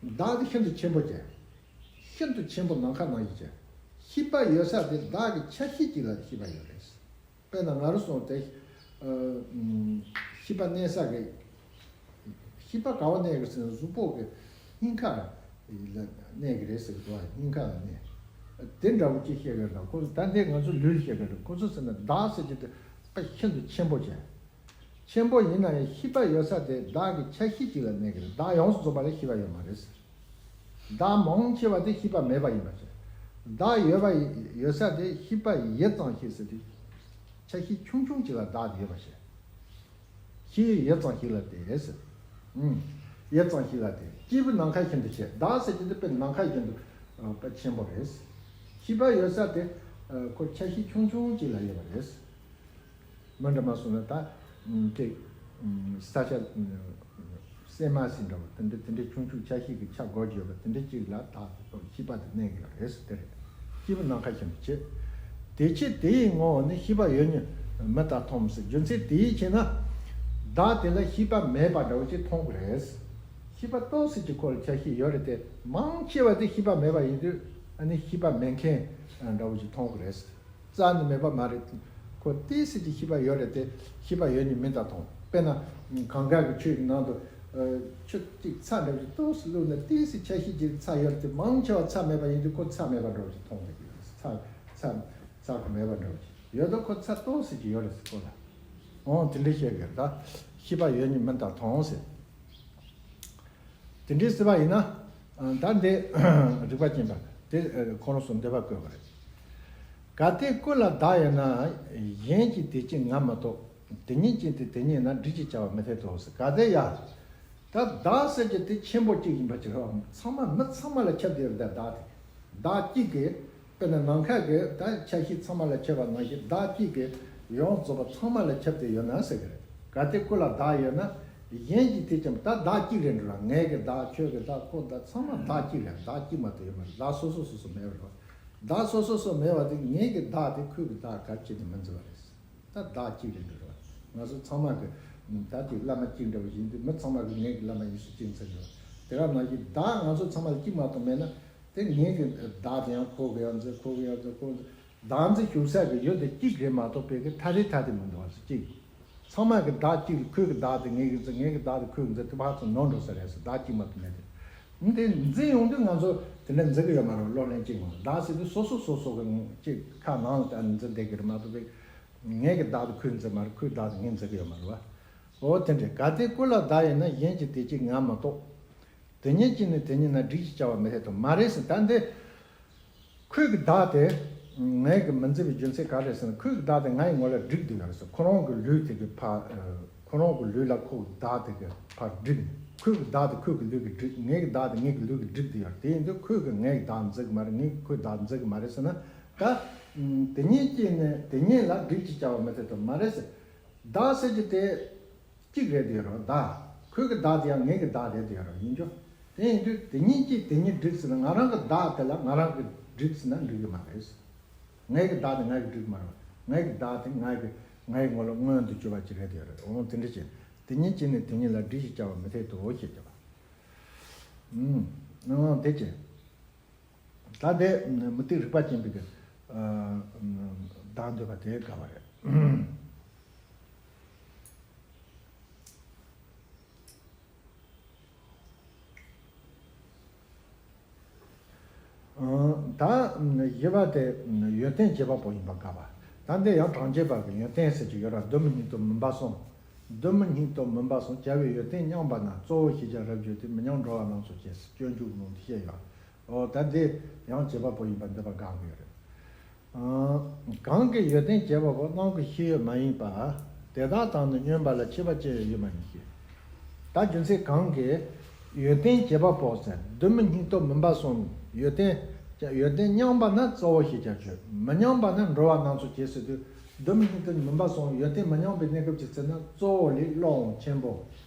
བདག་དེ་ཤིན་ཏུ་ཆེན་པོ་ཅན། ཤིན་ཏུ་ཆེན་པོ་ནམ་མཁའ་ནང་བཞིན་ཅན། ཤེས་པ་ཡོད་ས་དེ་བདག་གི་ཆ་ཤས་གཅིག་ལ་ཤེས་པ་ཡོད་རེད། དཔེར་ན་ང་རང་སོང་སྟེ། ཤེས་པ་གནས་ས་གི། ཤེས་པ་ག་བ་གནས་གི་ཟེར་ན། གཟུགས་པོ་གི་སྙིང་ཁ་ལ་གནས་གི་རེད་ཟེར་གི་འདུག་བ། སྙིང་ཁ་ལ་གནས། དེ་འདྲ་བོ་ཅིག་བཤད་གི་རེད། ཁོ་ཚོ་ད་འདི་ང་ཚོ་ལུས་ལ་བཤད་གི་རེད། ཁོ་ཚོ་ཟེར་ན་བདག་ཟེར་གྱི་དེ་དཔེ་ཤིན་ཏུ་ཆེན་པོ་ཅན། ཆེན་པོ་ཡིན་ན་ཡང་ཤེས་པ་ཡོད་ས་དེ་བདག་གི་ཆ་ཤས་གཅིག་ལ་གནས་ཀྱི་རེད། བདག་ཡོངས་སུ་རྫོགས་པ་ལ་ཤེས་པ་ཡོད་མ་རེད་ཟེར། བདག་མང་ཆེ་བ་དེ་ཤེས་པ་མེད་པ་ཡིན་པ་བྱས། བདག་ཡོད་པ་ཡོད་ས་དེ་ཤེས་པ་ཡུད་ཙམ་ཞིག་ཟེར་དུས། ཆ་ཤས་ཆུང་ཆུང་གཅིག་ལ་བདག་དེ་ཡོད་པ་བྱས། ཤེས་ཡུལ་ཡུད་ཙམ་ཞིག་ལ་བལྟས་ཟེར། ཨུམ། ཡུད་ཙམ་ཞིག་ལ་བལྟས། སྐྱེས་བུ་ནམ་མཁའ་བཞིན་དུ་བྱས། བདག་ཟེར་གྱི་འདི་དཔེ་ནམ་མཁའ་བཞིན་དུ་དཔེ་ཆེན་པོ་རེད། ཤེས་པ་ཡོད་ས་དེ་ཁོ་ཆ་ཤས་ཆུང་ཆུང་གཅིག་ལ་ཡོད་པ་རེད། མི་འདྲ་མ་སོང་ན་ད་དེ་ས་ཆ་སྲན་མ་ཟེར་འདྲ་བོ། དེ་འདྲ་དེ་འདྲ་ཆུང་ཆུང་ཆ་ཤས་ཀྱི་ཆ་བགོ་རྒྱུ་ཡོད་པ་དེ་འདྲ་གཅིག་ལ་བདག་ཤེས་པ་དེ་གནས་ཀྱི་རེད་ཟེར། དེ་རེད། སྐྱེས་བུ་ནམ་མཁའ་བཞིན་དུ་བྱས། དེ་ཕྱིར་དེ་ཡི་ངོ་བོ་ནི། ཤེས་པ་ཡོད་ཉིད་མིན་དང་མཐོང་ཟེར། རྒྱུ་མཚན་དེ་ཡིས་བྱས་ན། བདག་དེ་ལ་ཤེས་པ་མེད་པ་འདྲ་བོ་ཅིག་མཐོང་གི་རེད། ཤེས་པ་ཏོག་ཙམ་གྱི་ཁོ་ལ་ཆ་ཤས་ཡོད་རེད་དེ། མང་ཆེ་བ་དེ་ཤེས་པ་མེད་པ་ཡིན་དུས་ཨ་ནི་ཤེས་པ་མེད་མཁན་འདྲ་བོ་ཅིག་མཐོང་གི་རེད། རྩ་ནས་མེད་པ་མ་རེད། ཁོ་ཏོག་ཙམ་གྱི་ཤེས་པ་ཡོད་རེད་དེ། ཤེས་པ་ཡོད་ཉིད་མིན་དང་མཐོང་། དཔེར་ན་གངས་དཀར་གྱི་ཆུ་ཡི་ནང་དུ་ཆུ་གཅིག་ཚྭ་འདྲ་བོ་ཅིག་ཏོག་ཙམ་བླུགས་ན་ཏོག་ཙམ་ཆ་ཤས་ཀྱི་ཚྭ་ཡོད་རེད་དེ། མང་ཆེ་བ་ཚྭ་མེད་པ་ཡིན་དུས་ཁོ་ཚྭ་མེད་པ་འདྲ་བོ་ཅིག་མཐོང་གི་ཡོད་རེད། ཚྭ་ཚྭ་ཚྭ་ཁོ་མེད་པ་འདྲ་བོ་ཅིག་ཡོད་དོ། ཁོ་ཚྭ་ཏོག་ཙམ་ཅིག་ཡོད་རེད་ཟེར་ཁོ་ལ། འོང་དེ་འདྲ་བཤད་གི་རེད། ད་ཤེས་པ་ཡོད་ཉིད་མིན་དང་མཐོང་ཟེར། དེ་འདྲའི་སྲིད་པ་ཡིན་ན། ད་འདི་རིགས་པ་ཅན་པ་དེ་ཁོ་རང་ཚོ་འདོད་པ་བཀོད་པ་རེད། གལ་ཏེ་ཀུན་ལ་བདག་ཡོད་ན། གཞན་གྱིས་དེ་ཅི་ང་མི་རྟོགས། དེ་ཉིད་ཅན་དེ་དེ་ཉིད་ན། བསྒྲིགས་ཅེས་བྱ་བ་མི་འཐད་དོ་ཟེར། གལ་ཏེ་ཡ། ད་བདག་ཟེར་གྱི་དེ་ཆེན་པོ་གཅིག་ཡིན་པ་ཅིག་རེད་བ། ཚང་མ་མི་ཚང་མ་ལ་ཁྱབ་བསྡད་ཡོད་རེད། ད་བདག་དེ་བདག་གཅིག་གིས་ དཔེར་ན་ནམ་མཁའ་གི་ད་ཆ་ཤས་ཚང་མ་ལ་ཁྱབ་པ་ནང་བཞིན་བདག་གཅིག་གི་ཡོངས་རྫོགས་པ་ཚང་མ་ལ་ཁྱབ་སྟེ་ཡོད་ན་ཟེར་གི་རེད། གལ་ཏེ་ཀུན་ལ་བདག་ཡོད་ན་གཞན་གྱི་དེ་ཙམ་ད་བདག་གཅིག་རེད་འགྲོ་ར། ངའི་གི་བདག་ཁྱོད་ཀྱི་བདག་ཁོ་བདག་ཚང་མ་བདག་གཅིག་རེད། བདག་གཅིག་མ་གཏོགས་ཡོད་མ་རེད། བདག་སོ་སོ་སོ་སོ་མེད་པ་རེད་བ། བདག་སོ་སོ་སོ་མེད་པ་དེ་ངའི་གི་བདག་དེ་ཁོའི་གི་བདག་ག་རེ་བྱས་ནས་མི་འཛིན་པ་རེད། ད་བདག་གཅིག་རེད་འགྲོ་ར། ང་ཚོ་ཚང་མ་གི་ད་དེ་བླ་མ་གཅིག་འདྲ་བ་ཞིག་འདུག་མི་ཚང་མ་གི་ངའི་གི་བླ་མ་ཡིན་ཟེར་གཅིག་འཛིན་འགྲོ་ར། དེ་ག་ནང་བཞིན་བདག་ང་ཚོ་ཚང་མ་ལ་གཅིག་མ་གཏོགས་མེད་ན། དེ་ངའི་གི་བདག་དེ་ཡང་ཁོ་གི་ཡང་འཛིན། ཁོ་གི་ཡང་འཛིན། ཁོ་གི་བདག་འཛིན་ཞུགས་ས་གི་ཡུལ་དེ་གཅིག་རེད་མ་གཏོགས་པའི་གི་ཐ་དད་ཐ་དད་མི་འདུག་བ་ཟེར་གཅིག་ཚང་མ་གི་བདག་གཅིག་ལ་ཁོའི་གི་བདག་དེ་ངའི་གི་འཛིན། ངའི་གི་བདག་དེ་ཁོའི་གི་འཛིན། དེ་ཕར་ཚུར་ནོར་འགྲོ་ས་རེད་ཟེར། བདག་གཅིག་མ་གཏོགས་མེད་དེ། འདི་འཛིན་ཡོང་དུས་ང་ཚོ་དེ་འདྲ་འཛིན་གི་ཡོད་མ་རེད། བློ་ལྷན་གཅིག་ངང་བདག་ཟེར་དུས་སོ་སོ་སོ་སོ་གི་ངང་གཅིག་ཁ་ནང་ལ་ད་འཛིན་བསྡད་གི་རེད་མ་གཏོགས་པའི་ངའི་གི་བདག་དེ་ཁོའི་འཛིན་མ་རེད། ཁོའི་བདག་དེ་ངའི་འཛིན་གི་ཡོད་མ་རེད་བ། འོ་དེ་འདྲ། གལ་ཏེ་ཀུན་ལ་བདག་ཡོད་ན་གཞན་གྱི་དེ་གཅིག་ང་མ་གཏོགས། དེ་ཉིད་ཀྱིས་ནི་དེ་ཉིད་ལ་སྒྲིབ་ཅེས་བྱ་བ་མི་འཐད་དོ། མ་རེད་ཟེར། ད་འདི་ཁོའི་གི་བདག་དེ་ངའི་གི་མི་འཛིན་པའི་རྒྱུ་མཚན་ག་རེ་རེད་ཟེར་ན། ཁོའི་གི་བདག་དེ་ང་ཡི་ངོ་ལ་སྒྲིབ་བསྡད་ཡོད་རེད་ཟེར། ཁོ་རང་གི་ལུས་དེ་གི་ཕར་ཁོ་རང་གི་ལུས་ལ་ཁོའི་བདག་དེ་གི་ཕར་སྒྲིབ། ཁོའི་གི་བདག་དེ་ཁོའི་གི་ལུས་གི་སྒྲིབ། ངའི་གི་བདག་དེ་ངའི་གི་ལུས་གི་སྒྲིབ་བསྡད་ཡོད་རེད། དེ་ཡིན་དུས་ཁོའི་གི་ངའི་གི་བདག་འཛིན་གི་མ་རེད། ངའི་གི་ཁོའི་བདག་འཛིན་གི་མ་རེད་ཟེར་ན། ད་དེ་ཉིད་ཀྱིས་ནི་དེ་ཉིད་ལ་སྒྲིབ་ཅེས་བྱ་བ་མི་འཐད་དོ། མ་རེད་ཟེར། བདག་ཟེར་གྱི་དེ་གཅིག་རེད་དེ་རོ། བདག་ཁོའི་གི་བདག་དེ་ཡང་ངའི་གི་བདག་རེད་དེ་རོ། ཡིན་རྒྱུ། དེ་ཡིན་དུས་དེ་ཉིད་ཀྱིས་དེ་ཉིད་སྒྲིབ་ཟེར་ན། ང་རང་གི་བདག་དེ་ལ་ང་རང་གི་སྒྲིབ་ཟེར་ན་འགྲིག་གི་མ་རེད། ངའི་གི་བདག་དེ་ངའི་གི་སྒྲིབ་མ་རེད། ངའི་གི་བདག་དེ་ངའི་གི་ངའི་ངོ་ལ་མངོན་དུ་གྱུར་པ་ཅིག་རེད་དེ་རོ། འོང་དེ་འདྲ་བྱས། དེ་ཉིད་ཀྱིས་ནི་དེ་ཉིད་ལ་སྒྲིབ་ཅེས་བྱ་བ་མི་འཐད་དོ་ཞེས་བྱ་བ། ཨུམ། འོང་དེ་བྱས། ད་དེ་མུ་སྟེགས་རིག་པ་ཅན་པའི་གི་ཨ་བདག་འདོད་པ་དེ་དགའ་བ་རེད། ཨ་ད་བཞི་པ་དེ་ཡོན་ཏན་བྱེད་པ་པོ་ཡིན་པ་དགའ་བ། ད་འདི་ཡང་གྲངས་ཅན་པ་གི་ཡོན་ཏན་ཟེར་གྱི་ཡོད་ར། བདུན་མི་སྙིང་སྟོབས་མུན་པ་གསུམ། བདུན་མི་སྙིང་སྟོབས་མུན་པ་གསུམ། བྱ་བའི་ཡོན་ཏན་མཉམ་པ་ན། གཙོ་བོ་ཤེས་བྱ་རབ་བརྗོད་དེ། མི་མཉམ་འགྲོ་བ་རྣམས་སོ་སྐྱེ་ཟེར། སྤྱོད་འཇུག་ནང་དུ་བཤད་ཡོད། འོ་ད་འདི་ཡང་བྱེད་པ་པོ་ཡིན་པ་འདོད་པ་དགའ་གི་ཡོད་རེད། ཨ་གང་གིས་ཡོན་ཏན་བྱེད་པ་པོ་རྣམ་ཀུན་ཤེས་ཡོན་མ་ཡིན་པ། དེ་དག་དང་ནི་སྨྱོན་པ་ལ། ཁྱད་པར་ཅི་ཡང་ཡོད་མ་ཡིན་ཞེས། ད་རྒྱུ་མཚན་གང་གིས་ཡོན་ཏན་བྱེད་པ་པོ་ཟེར། བདུན་མི་སྙིང་སྟོབས་མུན་པ་གསུམ། ཡོན་ཏན་ཡོན་ཏན་མཉམ་པ་ན་གཙོ་བོ་ཤེས་བྱ་ཆོས། མི་མཉམ་པ་ན་འགྲོ་བ་རྣམས་སོ་སྐྱེ་ཟེར་དུས། བདུན་མི་སྙིང་སྟོབས་མུན་པ་གསུམ་ཡོན་ཏན་མི་མཉམ་པའི་གནས་སྐབས་ཀྱི་ཚེ་ན་གཙོ་བོ་ལས་བློ་འོང་ཆེན་པོ།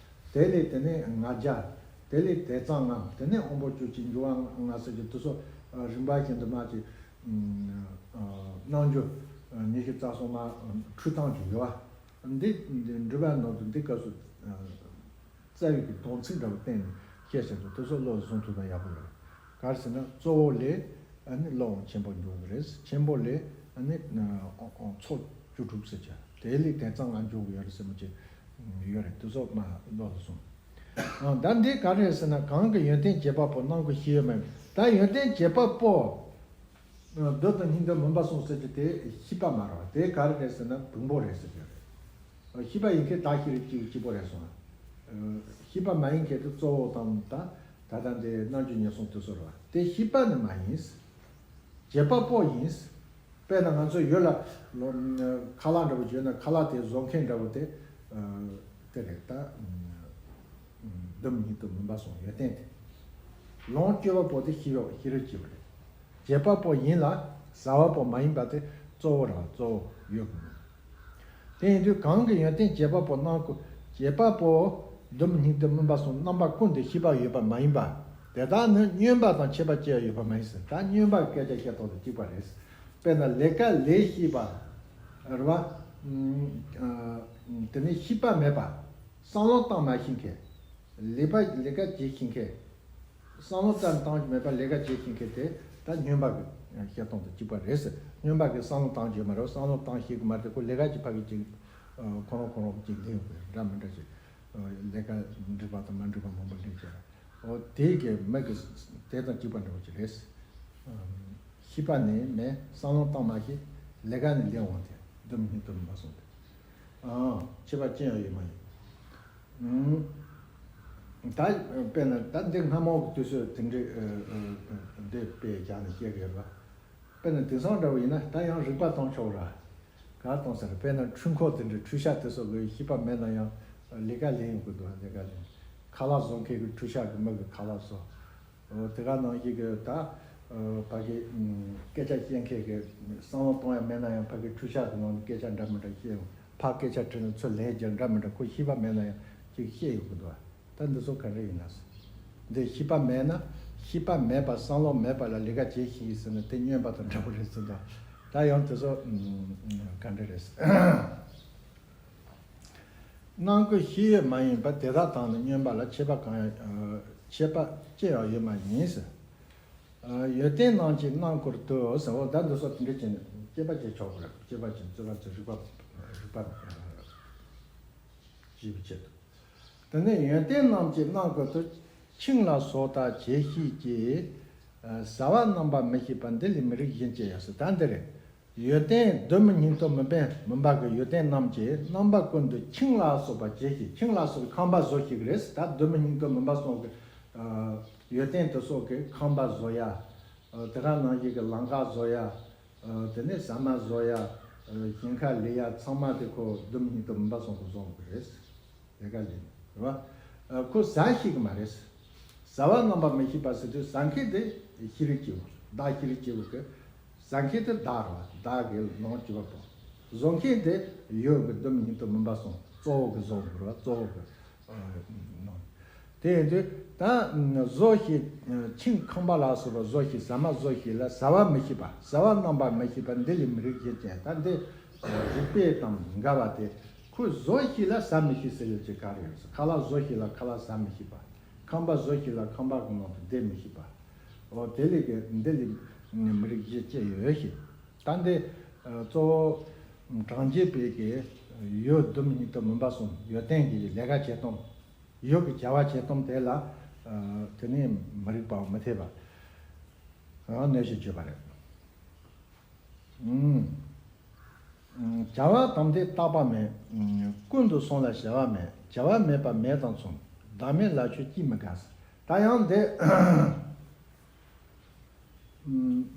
དེ་ལས་དེ་ནས་ང་རྒྱལ། དེ་ལས་དེ་ཙམ་ངམ། དེ་ནས་དབང་པོ་བཅུ་གཅིག་འབྱུང་བ་ལྔ་ཟེར་གྱི་དེ་ཚོ་རིམ་པ་བཞིན་དུ་མར་གྱི་རྣམ་འགྱུར་ཉི་ཤུ་རྩ་གསུམ་མར་འཁྲུལ་སྟངས་ཀྱི་ཡོད་པ། འདི་འདི་འགྲུལ་པ་ནང་དུ་འདི་སྐབས་སུ་རྩ་བའི་གི་དོན་ཚིག་འདྲ་བོ་བསྟན་ནས་བཤད་བཞིན་དུ་དེ་ཚོ་བློ་ལ་བཟུང་ཐུབ་ན་ཡག་པོ་ཡོད་རེད། ག་རེ་ཟེར་ན་གཙོ་བོ་ལས་ཨ་ནི་བློ་འོང་ཆེན་པོ་འབྱུང་གི་རེད། ཆེན་པོ་ལས་ཨ་ནི་ཚོགས་བཅུ་དྲུག་ཟེར་བྱ། དེ་ལས་དེ་ཙམ་ང་འབྱུང་གི་ཡོད་རེད་ཟེར་མོ་ཅིག་ཡོད་རེད། དེ་ཚོ་མ་བློ་ལ་བཟུང་། ཨ་ད་འདི་ག་རེ་རེད་ཟེར་ན། གང་གིས་ཡོན་ཏན་བྱེད་པ་པོ་རྣམ་ཀུན་ཤེས་ཡོན་མ་ཡིན། ད་ཡོན་ཏན་བྱེད་པ་པོ། བདུད་དང་སྙིང་སྟོབས་མུན་པ་གསུམ་ཟེར་གྱི་དེ་ཤེས་པ་མ་རེད་བ། དེ་ག་རེ་རེད་ཟེར་ན་བེམ་པོ་རེད་ཟེར་གྱི་རེད། ཤེས་པ་ཡིན་མཁན་བདག་ཤེས་རིག་གཅིག་གཅིག་པོ་རེད་སོང་། ཤེས་པ་མ་ཡིན་མཁན་དེ་གཙོ་བོ་དང་ད་ད་ལྟ་འདི་རྣམ་འགྱུར་ཉེར་གསུམ་དེ་ཚོ་རེད་བ། དེ་ཤེས་པ་ནི་མ་ཡིན། བྱེད་པ་པོ་ཡིན། དཔེར་ན་ང་ཚོ་ཡུལ་ལ་ལོ་ཁ་ལག་འདྲ་བོ་བརྗོད་ན་ཁ་ལག་དེ་བཟོ་མཁན་འདྲ་བོ་དེ་དེ་རེད་ད། བདུན་མི་སྙིང་སྟོབས་མུན་པ་གསུམ་ཡོན་ཏན་དེ། ལོངས་སྤྱོད་པ་པོ་དེ་ཤེས་པ་ཤེས་རིག་བྱེད་པ་རེད། བྱེད་པ་པོ་ཡིན་ལ་བྱ་བ་པོ་མ་ཡིན་པ་དེ་གཙོ་བོ་རེད་བ། གཙོ་བོ་ཡོད་དགོས། དེ་ཡིན་དུས་གང་གིས་ཡོན་ཏན་བྱེད་པ་པོ་རྣམ་ཀུན། བྱེད་པ་པོ་བདུན་མི་སྙིང་སྟོབས་མུན་པ་གསུམ་རྣམ་པ་ཀུན་ཏུ་ཤེས་པ་ཡོད་པ་མ་ཡིན་པ། དེ་དག་ནི་སྨྱོན་པ་དང་ཁྱད་པར་ཅི་ཡང་ཡོད་པ་མ་ཡིན་ཟེར། ད་སྨྱོན་པ་གི་སྐད་ཆ་བཤད་སྟངས་དང་གཅིག་པ་རེད། དཔེར་ན་ལས་ཀ་ལས་ཤེས་པ་རེད་བ། དེ་ནས་ཤེས་པ་མེད་པ། བསམ་བློ་བཏང་མ་ཤེས་མཁན། ལས་པ་ལས་ཀ་བྱེད་ཤེས་མཁན། བསམ་བློ་ཙམ་བཏང་རྒྱུ་མེད་པར་ལས་ཀ་བྱེད་ཤེས་མཁན་དེ་ད་སྨྱོན་པ་གི་བཤད་སྟངས་དང་གཅིག་པ་རེད་ཟེར། སྨྱོན་པ་གིས་བསམ་བློ་བཏང་རྒྱུ་ཡོད་མ་རེད། བསམ་བློ་བཏང་ཤེས་གི་མ་རེད། ཁོ་ལས་ཀ་གི་ཕ་གི་ཅིག་ཁོ་རང་ཁོ་རང་གི་ཅིག་ལེན་དགོས་འདྲ་མི་འདྲ་ཅིག་ལས་ཀ་འགྲིག་པ་དང་མ་འགྲིག་པ་མང་པོ་ལེན་བྱས། འོ་དེ་གི་མི་གི་དེ་དང་གཅིག་པ་འདྲ་བོ་ཅིག་རེད། ཤེས་པ་ནི་མེད། བསམ་བློ་བཏང་མ་ཤེས། ལས་ཀ་ནི་ལས་འོང་དེ་བདུན་མི་སྙིང་སྟོབས་མུན་པ་གསུམ་དེ། ཨང་། ཁྱད་པར་ཅི་ཡང་ཡོད་མ་ཡིན། ད་དཔེར་ན་ད་འདི་སྔ་མོ་གི་དུས་ཚོད་དེ་འདྲའི་འདི་དཔེ་རྒྱག་ནས་བཤད་གི་ཡོད་པ། དཔེར་ན་དེང་སང་འདྲ་བོ་ཡིན་ན་ད་ཡང་རིག་པ་གཏོང་ཆོག་ར། ག་གཏོང་ཟེར། དཔེར་ན་འཕྲུལ་འཁོར་དེ་འདྲའི་འཕྲུལ་ཆས་དེ་ཚོ་གི་ཤེས་པ་མེད་ན་ཡང་ལས་ཀ་ལས་ཡོང་གི་འདུག་ལས་ཀ་ལས། ཁ་ལག་བཟོ་མཁན་གི་འཕྲུལ་ཆས་གི་མི་གི་ཁ་ལག་བཟོ། འོ་དེ་ག་ནང་བཞིན་གི་ད་ ཕ་གི་སྐད་ཆ་བཤད་མཁན་གྱི་བསམ་བློ་གཏོང་ཡ་མེད་ན་ཡང་ཕ་གི་འཕྲུལ་ཆས་ཀྱི་ནང་ནས་སྐད་ཆ་འདྲ་མི་འདྲ་བཤད་ཡོང་། ཕར་སྐད་ཆ་དྲིས་ན་ཚུར་ལན་རྒྱག་འདྲ་མི་འདྲ་ཁོ་ཤེས་པ་མེད་ན་ཡང་ཅིག་བཤད་ཡོང་གི་འདུག་ད་འདི་ཚོ་ག་འདྲ་ཡིན་ན་ཟེར། འདི་ཤེས་པ་མེད་ན་ཤེས་པ་མེད་པ་བསམ་བློ་མེད་པ་ལ་ལས་ཀ་བྱེད་ཤེས་ཡིན་ཟེར་ན་དེ་སྨྱོན་པ་དང་འདྲ་པོ་རེད་ཟེར་འདུག་ད་ཡང་དེ་ཚོ་ག་འདྲ་རེད་ཟེར། སྣང་ཀུན་ཤེས་ཡོད་མ་ཡིན་པ་དེ་དག་དང་ནི་སྨྱོན་པ་ལ་ཁྱད་པ་གང་ཡང་ཁྱད་པ་ཅི་ཡང་ཡོད་མ་ཡིན་ཟེར། ཡོན་ཏན་རྣམས་ཀྱིས་སྣང་ཀུན་ཏུ་ཟེར། འོ་ད་འདི་སོགས་དེ་འདྲ་བྱས་ནས་དཔྱད་པ་བྱེད་ཆོག་གི་རེད། དཔྱད་པ་བྱེད་རྩོད་པ་བྱེད་རིག་པ་རིག་པ་བྱེད་པའི་ཆེད་དུ། དེ་ནས་ཡོན་ཏན་རྣམས་ཀྱིས་སྣང་ཀུན་ཏུ། ཆིངས་ལ་སོགས་དག་བྱས་ཤེས་ཀྱི། ཟ་བ་རྣམ་པ་མི་ཤེས་པ་འདི་ལས་མི་རིགས་གཞན་ཅི་ཡང་ཟེར། ད་འདི་རེད། ཡོན་ཏན་བདུན་མི་སྙིང་སྟོབས་མུན་པས་མུན་པ་གི་ཡོན་ཏན་རྣམས་ཀྱིས་རྣམ་པ་ཀུན་ཏུ་ཆིངས་ལ་སོགས་པ་བྱས་ཤིང་། ཆིངས་ལ་སོགས་པའི་ཁང་པ་བཟོ་ཤེས་ཀྱི་རེད། ད་བདུན་མི་སྙིང་སྟོབས་མུན་པ་སོགས་ཀྱི་ཡོན་ཏན་དེ་སོགས་ཀྱི་ཁང་པ་བཟོ་ཡ། དེ་ག་ནང་བཞིན་གྱི་ལམ་ཁ་བཟོ་ཡ། དེ་ནས་ཟ་མ་བཟོ་ཡ། ཞིང་ཁ་ལས་ཡ་ཚང་མ་དེ་ཁོ་བདུན་མི་སྙིང་སྟོབས་མུན་པ་སོགས་ཀྱིས་བཟོ་དགོས་ཀྱི་རེད། ལས་ཀ་ལས་ནས་རེད་བ། ཁོ་ཟ་ཤེས་ཀྱི་མ་རེད། ཟ་བ་རྣམ་པ་མི་ཤེས་པ་ཟེར་དུས་ཟ་མཁན་དེ་ཤེས་རིག་སྐྱེས་བུ། བདག་ཤེས་རིག་སྐྱེས་བུ་གི་ཟ་མཁན་དེ་བདག་རེད་བ། བདག་གི་ལོངས་སྤྱོད་པ་པོ། བཟོ་མཁན་དེ་ཡོད་གི་བདུན་མི་སྙིང་སྟོབས་མུན་པ་སོགས་གཙོ་བོ་གི་བཟོ་དགོས་རེད་བ། གཙོ་བོ་གི་ནང་། དེ་ཡིན་དུས་ད་བཟོ་ཤེས། ཆིངས་ཁང་པ་ལ་སོགས་པ་བཟོ་ཤེས། ཟ་མ་བཟོ་ཤེས་ལ་ཟ་བ་མི་ཤེས་པ། ཟ་བ་རྣམ་པ་མི་ཤེས་པ་འདི་ལས་མི་རིགས་གཞན་ཅི་ཡང་། ད་འདི་རིགས་པས་དང་འགལ་བ་དེ། ཁོས་བཟོ་ཤེས་ལ་ཟ་མི་ཤེས་ཟེར་ཡོད་ཅེས་ག་རེ་ཡོད་ཟེར། ཁ་ལག་བཟོ་ཤེས་ལ་ཁ་ལག་ཟ་མི་ཤེས་པ། ཁང་པ་བཟོ་ཤེས་ལ་ཁང་པ་གི་ནང་དུ་བསྡད་མི་ཤེས་པ། འོ་དེ་ལས་ཀྱི་འདི་ལས་མི་རིགས་གཞན་ཅི་ཡོད་ཤེས། ད་འདི་གཙོ་བོ་གྲངས་ཀྱི་བོད་ཀྱི་ཡུལ་བདུན་མི་སྙིང་སྟོབས་མུན་པ་གསུམ། ཡོན་ཏན་གྱི་ལས་ཀ་བྱེད་སྟངས། ཡུལ་གྱི་བྱ་བ་བྱེད་སྟངས་དེ་ལ་དེ་ནས་མི་རིགས་པའམ་མི་འཐད་པ་གནོད་བྱེད་བརྗོད་པ་རེད། བྱ་བ་དང་དེ་རྟག་པ་མེད། ཀུན་ཏུ་སོང་ལ་བྱ་བ་མེད། བྱ་བ་མེད་པ་མེད་དང་མཚུངས། བདག་མེད་ལ་ཁྱོད་ཅིས་མི་དགའ་ཟེར། ད་ཡང་འདི་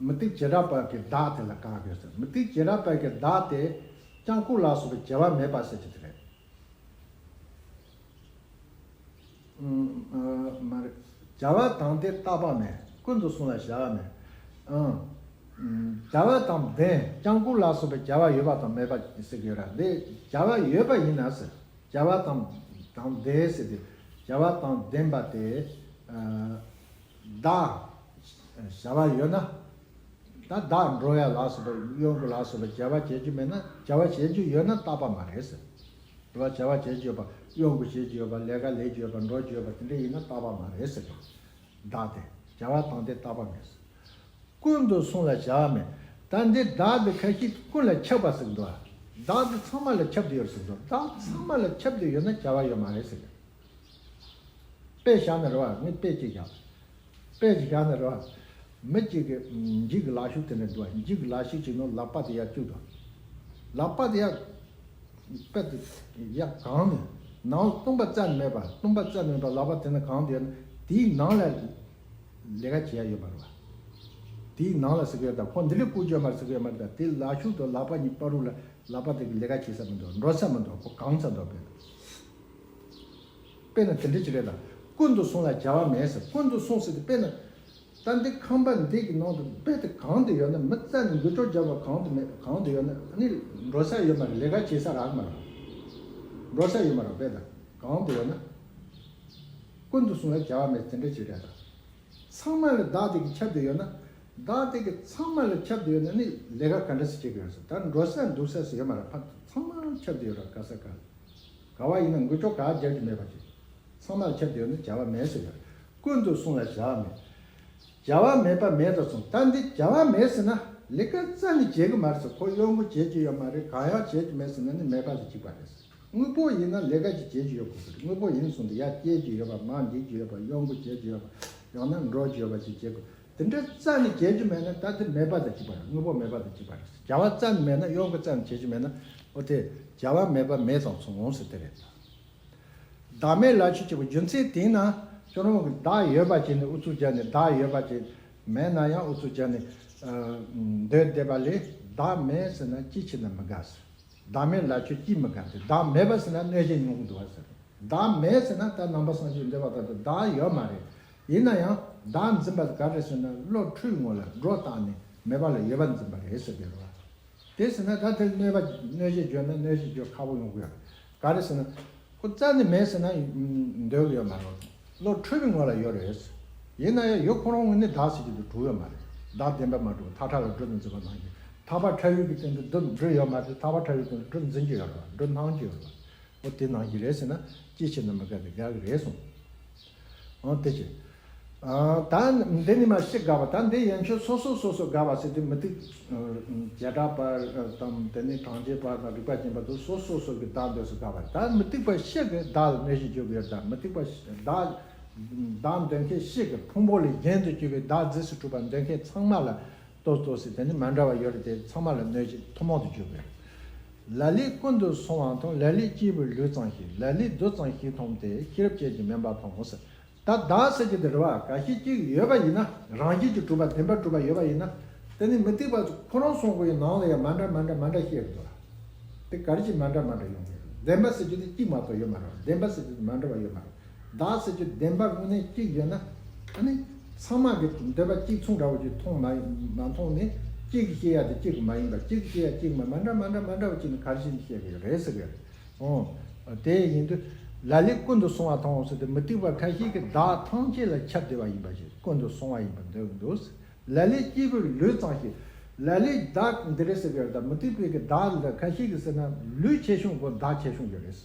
མུ་སྟེགས་བྱེ་བྲག་པ་གི་བདག་དེ་ལ་དགག་དགོས་ཟེར། མུ་སྟེགས་བྱེ་བྲག་པ་གི་བདག་དེ་སྤྱང་ཀི་ལ་སོགས་པའི་བྱ་བ་མེད་པ་ཟེར་གྱི་དེ་རེད། མ་རེད། བྱ་བ་དང་དེ་རྟག་པ་མེད། ཀུན་ཏུ་སོང་ལ་བྱ་བ་མེད། བྱ་བ་དང་ལྡན། སྤྱང་ཀི་ལ་སོགས་པའི་བྱ་བ་ཡོད་པ་དང་མེད་པ་ཟེར་གྱི་ཡོད་ར། འདི་བྱ་བ་ཡོད་པ་ཡིན་ན་ཟེར། བྱ་བ་དང་དང་ལྡན་ཟེར་ཏེ། བྱ་བ་དང་ལྡན་པ་དེ་བདག་བྱ་བ་ཡོད་ན། ད་བདག་འགྲོ་ཡ་ལ་སོགས་པ་གཡོ་འགུལ་ལ་སོགས་པ་བྱ་བ་བྱེད་རྒྱུ་མེད་ན། བྱ་བ་བྱེད་རྒྱུ་ཡོད་ན་རྟག་པ་མ་རེད་ཟེར། རེད་བ། བྱ་བ་བྱེད་རྒྱུ་ཡོད་པ། གཡོ་འགུལ་བྱེད་རྒྱུ་ཡོད་པ། ལས་ཀ་ལས་རྒྱུ་ཡོད་པ། འགྲོ་རྒྱུ་ཡོད་པ། དེ་འདྲ་ཡིན་ན་རྟག་པ་མ་རེད་ཟེར། བདག་དེ་བྱ་བ་དང་དེ་རྟག་པ་མེད་ཟེར། ཀུན་ཏུ་སོང་ལ་བྱ་བ་མེད། ད་འདི་བདག་འདི་ཁ་ཤས་ཀུན་ལ་ཁྱབ་པ་ཟེར་འདུག་བ། བདག་འདི་ཚང་མ་ལ་ཁྱབ་བསྡད་ཡོད་ཟེར་འདུག་བདག་ཚང་མ་ལ་ཁྱབ་བསྡད་ཡོད་ན་བྱ་བ་ཡོད་མ་རེད་ཟེར། དཔེ་བཞག་ན་རེད་བ། ངས་དཔེ་གཅིག་བཞག་དཔེ་གཅིག་བཞག་ན་རེད་བ། མི་གཅིག་གི་འགྱིག་གི་ལག་ཤུབས་དེ་འདྲ་འདུག་བ། འགྱིག་གི་ལག་ཤུབས་གཅིག་ནང་ལག་པ་དེ་ཡར་བཅུག་དང་། ལག་པ་དེ་ཡར་དཔེ་དེ་ཡར་གང་ནས་ནང་སྟོང་པ་རྩ་ནས་མེད་པ། སྟོང་པ་རྩ་ནས་མེད་པ་ལག་པ་དེ་ནས་གང་དེ་ཡོད་ན་དེའི་ནང་ལ་ལས་ཀ་བྱེད་ཡ་ཡོད་མ་རེད་བ། དེའི་ནང་ལ་ཟེར་གི་ཡོད་ད། ཁོ་འདི་ལས་བཀོལ་རྒྱུ་ཡོད་མ་རེད་ཟེར་གི་ཡོད་མ་རེད་ད། དེ་ལག་ཤུབས་དང་ལག་པ་གཉིས་བར་དུ་ལ་ལག་པ་དེ་གི་ལས་ཀ་བྱེད་ས་མི་འདུག་འགྲོ་ས་མི་འདུག་ཁོ་གང་ས་འདུག་དཔེར་ན། དཔེར་ན་དེ་འདྲ་ཅིག་རེད་ད། ཀུན་ཏུ་སོང་ལ་བྱ་བ་མེད་ཟེར། ཀུན་ཏུ་སོང་ཟེར་དེ་དཔེར་ན། ད་འདི་ཁང་པ་འདི་གི་ནང་དུ་རྦད་དེ་གང་དུ་ཡོད་ན། མི་རྩ་ནས་འགུལ་སྐྱོད་རྒྱག་པ་གང་དུ་མེད། གང་དུ་ཡོད་ན་ཨ་ནི་འགྲོ་ས་ཡོད་མ་རེད། ལས་ཀ་བྱེད་ས་རག་མ་རེད། འགྲོ་ས་ཡོད་མ་རེད། རྦད་དེ་གང་དུ་ཡོད་ན། ཀུན་ཏུ་སོང་ལ་བྱ་བ་མེད་དེ་འདྲ་ཅིག་རེད་ད། ཚང་མ་ལ་བདག་དེ་གི་ཁྱབ་བསྡད་ཡོད་ན། བདག་དེ་གི་ཚང་མ་ལ་ཁྱབ་བསྡད་ཡོད་ན་ནི་ལས་ཀ་ག་འདྲ་སེ་བྱེད་ཀྱི་ཡོད་ཟེར། ད་འགྲོ་ས་འདུག་ས་ཟེར་ཡོད་མ་རེད། ཕར་ཚང་མ་ཁྱབ་བསྡད་ཡོད་ར། ག་ས་ག་ག་བ་ཡིན་ན་འགུལ་སྐྱོད་ག་རྒྱག་རྒྱུ་མེད་པ་ཅིག་ཚང་མ་ལ་ཁྱབ་བསྡད་ཡོད་ན་བྱ་བ་མེད་ཟེར་ཡོད་ར། ཀུན་ཏུ་སོང་ལ་བྱ་བ་མེད། བྱ་བ་མེད་པ་མེད་དང་མཚུངས། ད་འདི་བྱ་བ་མེད་ཟེར་ན་ལས་ཀ་རྩ་ནས་བྱེད་གི་མ་རེད་ཟེར། ཁོ་གཡོ་འགུལ་བྱེད་རྒྱུ་ཡོད་མ་རེད། གང་ཡང་བྱེད་རྒྱུ་མེད་ཟེར་ན་ནི་མེད་པ་དང་གཅིག་པ་རེད་ཟེར། དངོས་པོ་ཡིན་ན་ལས་ཀ་ཅིག་བྱེད་རྒྱུ་ཡོད་དགོས་ཀྱི་རེད། དངོས་པོ་ཡིན་སོང་དུས་ཡར་སྐྱེལ་རྒྱུ་ཡོད་པ། མར་འཇིག་རྒྱུ་ཡོད་པ། གཡོ་འགུལ་བྱེད་རྒྱུ་ཡོད་པ། ཡང་ན་འགྲོ་རྒྱུ་ཡོད་པ་ཅིག་བྱེད་དགོས། དེ་འདྲ་རྩ་ནས་བྱེད་རྒྱུ་མེད་ན་ད་དེ་མེད་པ་དང་གཅིག་པ་རེད། དངོས་པོ་མེད་པ་དང་གཅིག་པ་རེད། བྱ་བ་རྩ་ནས་མེད་ན། གཡོ་འགུལ་རྩ་ནས་བྱེད་རྒྱུ་མེད་ན། འོ་དེ་བྱ་བ་མེད་པ་མེད་དང་མཚུངས་ཟེར་དེ་རེད། བདག་མེད་ལ་ཁྱོད་ཅིས་མི་དགའ། རྒྱུ་མཚན་དེས་ན་ཁྱོད་རང་གིས་བདག་ཡོད་པ་བྱས་ནས་ཨུ་ཚུགས་བརྒྱབ་ནས། བདག་ཡོད་པ་བྱས་མེད་ན་ཡང་ཨུ་ཚུགས་བརྒྱབ་ནས་སྡོད་བསྡད་པ་ལས། བདག་མེད་ཟེར་ན་ཅིའི་ཕྱིར་ན་མི་དགའ་ཟེར། བདག་མེད་ལ་ཁྱོད་ཅིས་མི་དགའ་སྟེ། བདག་མེད་པ་ཟེར་ན་གནོད་བྱེད་མྱོང་གི་འདུག་བ་ཟེར། བདག་མེད་ཟེར་ན་ད་ནང་པ་སངས་རྒྱས་འདོད་པ་ལྟར་དུ་བདག་ཡོད་མ་རེད། ཡིན་ན་ཡང་ བདག་འཛིན་པ་དེ་ག་རེ་ཟེར་ན། བློ་འཁྲུལ་ངོ་ལ་སྒྲོ་བཏགས་ནས་མེད་པ་ལ་ཡོད་པ་འཛིན་པ་རེད་ཟེར་གི་རེད་བ། དེ་ཟེར་ན་ད་དེ་གནོད་པ་གནོད་བྱེད་བརྗོད་ན་གནོད་བྱེད་བརྗོད་ཁག་པོ་ཡོང་གི་ཡོད་རེད། ག་རེ་ཟེར་ན། ཁོ་རྩ་ནས་མེད་ཟེར་ན་འདོད་གི་ཡོད་མ་རེད། བློ་འཁྲུལ་པའི་ངོ་ལ་ཡོད་རེད། ཡིན་ན་ཡང་ཡོད་ཁོ་རང་ངོས་ནས་བདག་ཟེར་རྒྱུ་དེ་གྲུབ་ཡོད་མ་རེད། བདག་བདེན་པར་མ་གྲུབ། ཐག་ཁྲ་ལ་སྒྲོ་དང་འཛིན་པ་ནང་བཞིན། ཐག་པ་ཁྲ་ཡོད་ཀྱི་སྟེང་དུ་སྒྲོ་འབྲུ་ཡོད་མ་རེད། ཐག་པ་ཁྲ་ཡོད་སྟེང་དུ་སྒྲོ་འཛིན་གྱི་ཡོད་རེད། སྒྲོ་སྣང་གྱི་ཡོད་རེད། འོ་དེ་ནང་བཞིན་རེད་ཟེར་ན་ཅི་བྱས་ན་མི་དགའ་དེ་དགའ་གི་རེད་གསུངས། ཨང་དེ་བྱས། ཨང་ད་འདི་ནི་མ་ཤི་དགའ་བ། ད་འདི་ཡན་ཆོད་སོ་སོ་སོ་སོ་དགའ་བ་ཟེར་དུས་མུ་སྟེགས་བྱེ་བྲག་པ་དང་དེ་ནི་གྲངས་ཅན་པ་དང་རིགས་པ་ཅན་པ་དུ་སོ་སོ་སོ་གི་བདག་འདོད་སུ་དགའ་བ། ད་མུ་སྟེགས་པ་ཤི་གི་བདག་ལ་གནོད་བྱེད་བརྗོད་ཀྱི་ཡོད། ད་མུ་སྟེགས་པ་ཤི་བདག་བདག་འདོད་མཁན་ཤི་གི་ཕུང་པོ་ལས་གཞན་དུ་གྱུར་པའི་བདག་རྫས་སུ་གྲུབ་པ་འདོད་མཁན་ཚང་མ་ལ། ལྟོས་ལྟོས་ཟེར་དེ་ནི་མ་འདྲ་བ་ཡོད་རེད། དེ་ཚང་མ་ལ་གནོད་བྱེད་ཐུན་མོང་དུ་གྱུར་པས། ལ་ལས་ཀུན་ཏུ་སོང་བ་མཐོང་། ལ་ལས་སྐྱེས་བུའི་ལུས་ཙམ་ཞིག་ལ་ལས་རྡུལ་ཙམ་ཞིག་མཐོང་སྟེ། ཤེས་རབ་ཅན་གྱིས་མིན་པ་མཐོང་ཟེར། ད་བདག་ཟེར་གྱི་དེ་རེད་བ། ག་ཤེད་ཅིག་ཡོད་པ་ཡིན་ན། རང་བཞིན་གྱིས་གྲུབ་པ་བདེན་པར་གྲུབ་པ་ཡོད་པ་ཡིན་ན། དེ་ནི་མུ་སྟེགས་པ་ཁོ་རང་གསུང་གི་ཡོད་ནང་ལ་ཡང་མ་འདྲ་མ་འདྲ་མ་འདྲ་བཤད་གི་འདུག་ལ། དེ་ག་རེ་ཅིག་མ་འདྲ་མ་འདྲ་ཡོང་གི་རེད། བདེན་པ་ཟེར་རྒྱུ་དེ་གཅིག་མ་གཏོགས་ཡོད་མ་རེད། བདེན་པ་ཟེར་རྒྱུ་དེ་མ་འདྲ་བ་ཡོད་མ་རེད། བདག་ཟེར་རྒྱུ་བདེན་པ་དངོས་གནས་གཅིག་ཡོད་ན། ཨ་ནི། ཚང་མ་གི་འདོད་པ་གཅིག་མཚུངས་འདྲ་བོ་ཅིག་མཐོང་མ་མ་མཐོང་ནས། གཅིག་གིས་ཤེས་ཡ་དེ་གཅིག་གིས་མ་ཡིན་པ། གཅིག་གིས་ཤེས་ཡ་གཅིག་མ་མ་འདྲ་མ་འདྲ་མ་འདྲ་བ་ཅིག་ནི་ག་རེ་བྱས་ནས་བཤད་གི་ཡོད་རེད་ཟེར་གི་ཡོད་རེད། ཨོ། དེ་ཡིན་དུས། ལ་ལས་ཀུན་ཏུ་སོང་བ་མཐོང་ཟེར་དུས་མུ་སྟེགས་པ་ཁ་ཤས་ཀྱིས་བདག་ཐམས་ཅད་ལ་ཁྱབ་བསྡད་པ་ཡིན་པ་ཞིག་ཀུན་ཏུ་སོང་བ་ཡིན་པར་འདོད་འདུག་ལ་ལས་སྐྱེས་བུའི་ལུས་ཙམ་ཞིག་ལ་ལས་བདག་འདི་རེད་ཟེར་གི་ཡོད་རེད། ད་མུ་སྟེགས་པའི་གི་བདག་ལ་ཁ་ཤས་ཀྱིས་ཟེར་ན་ལུས་ཆེ་ཆུང་གོ་བདག་ཆེ་ཆུང་ཡོད་རེད།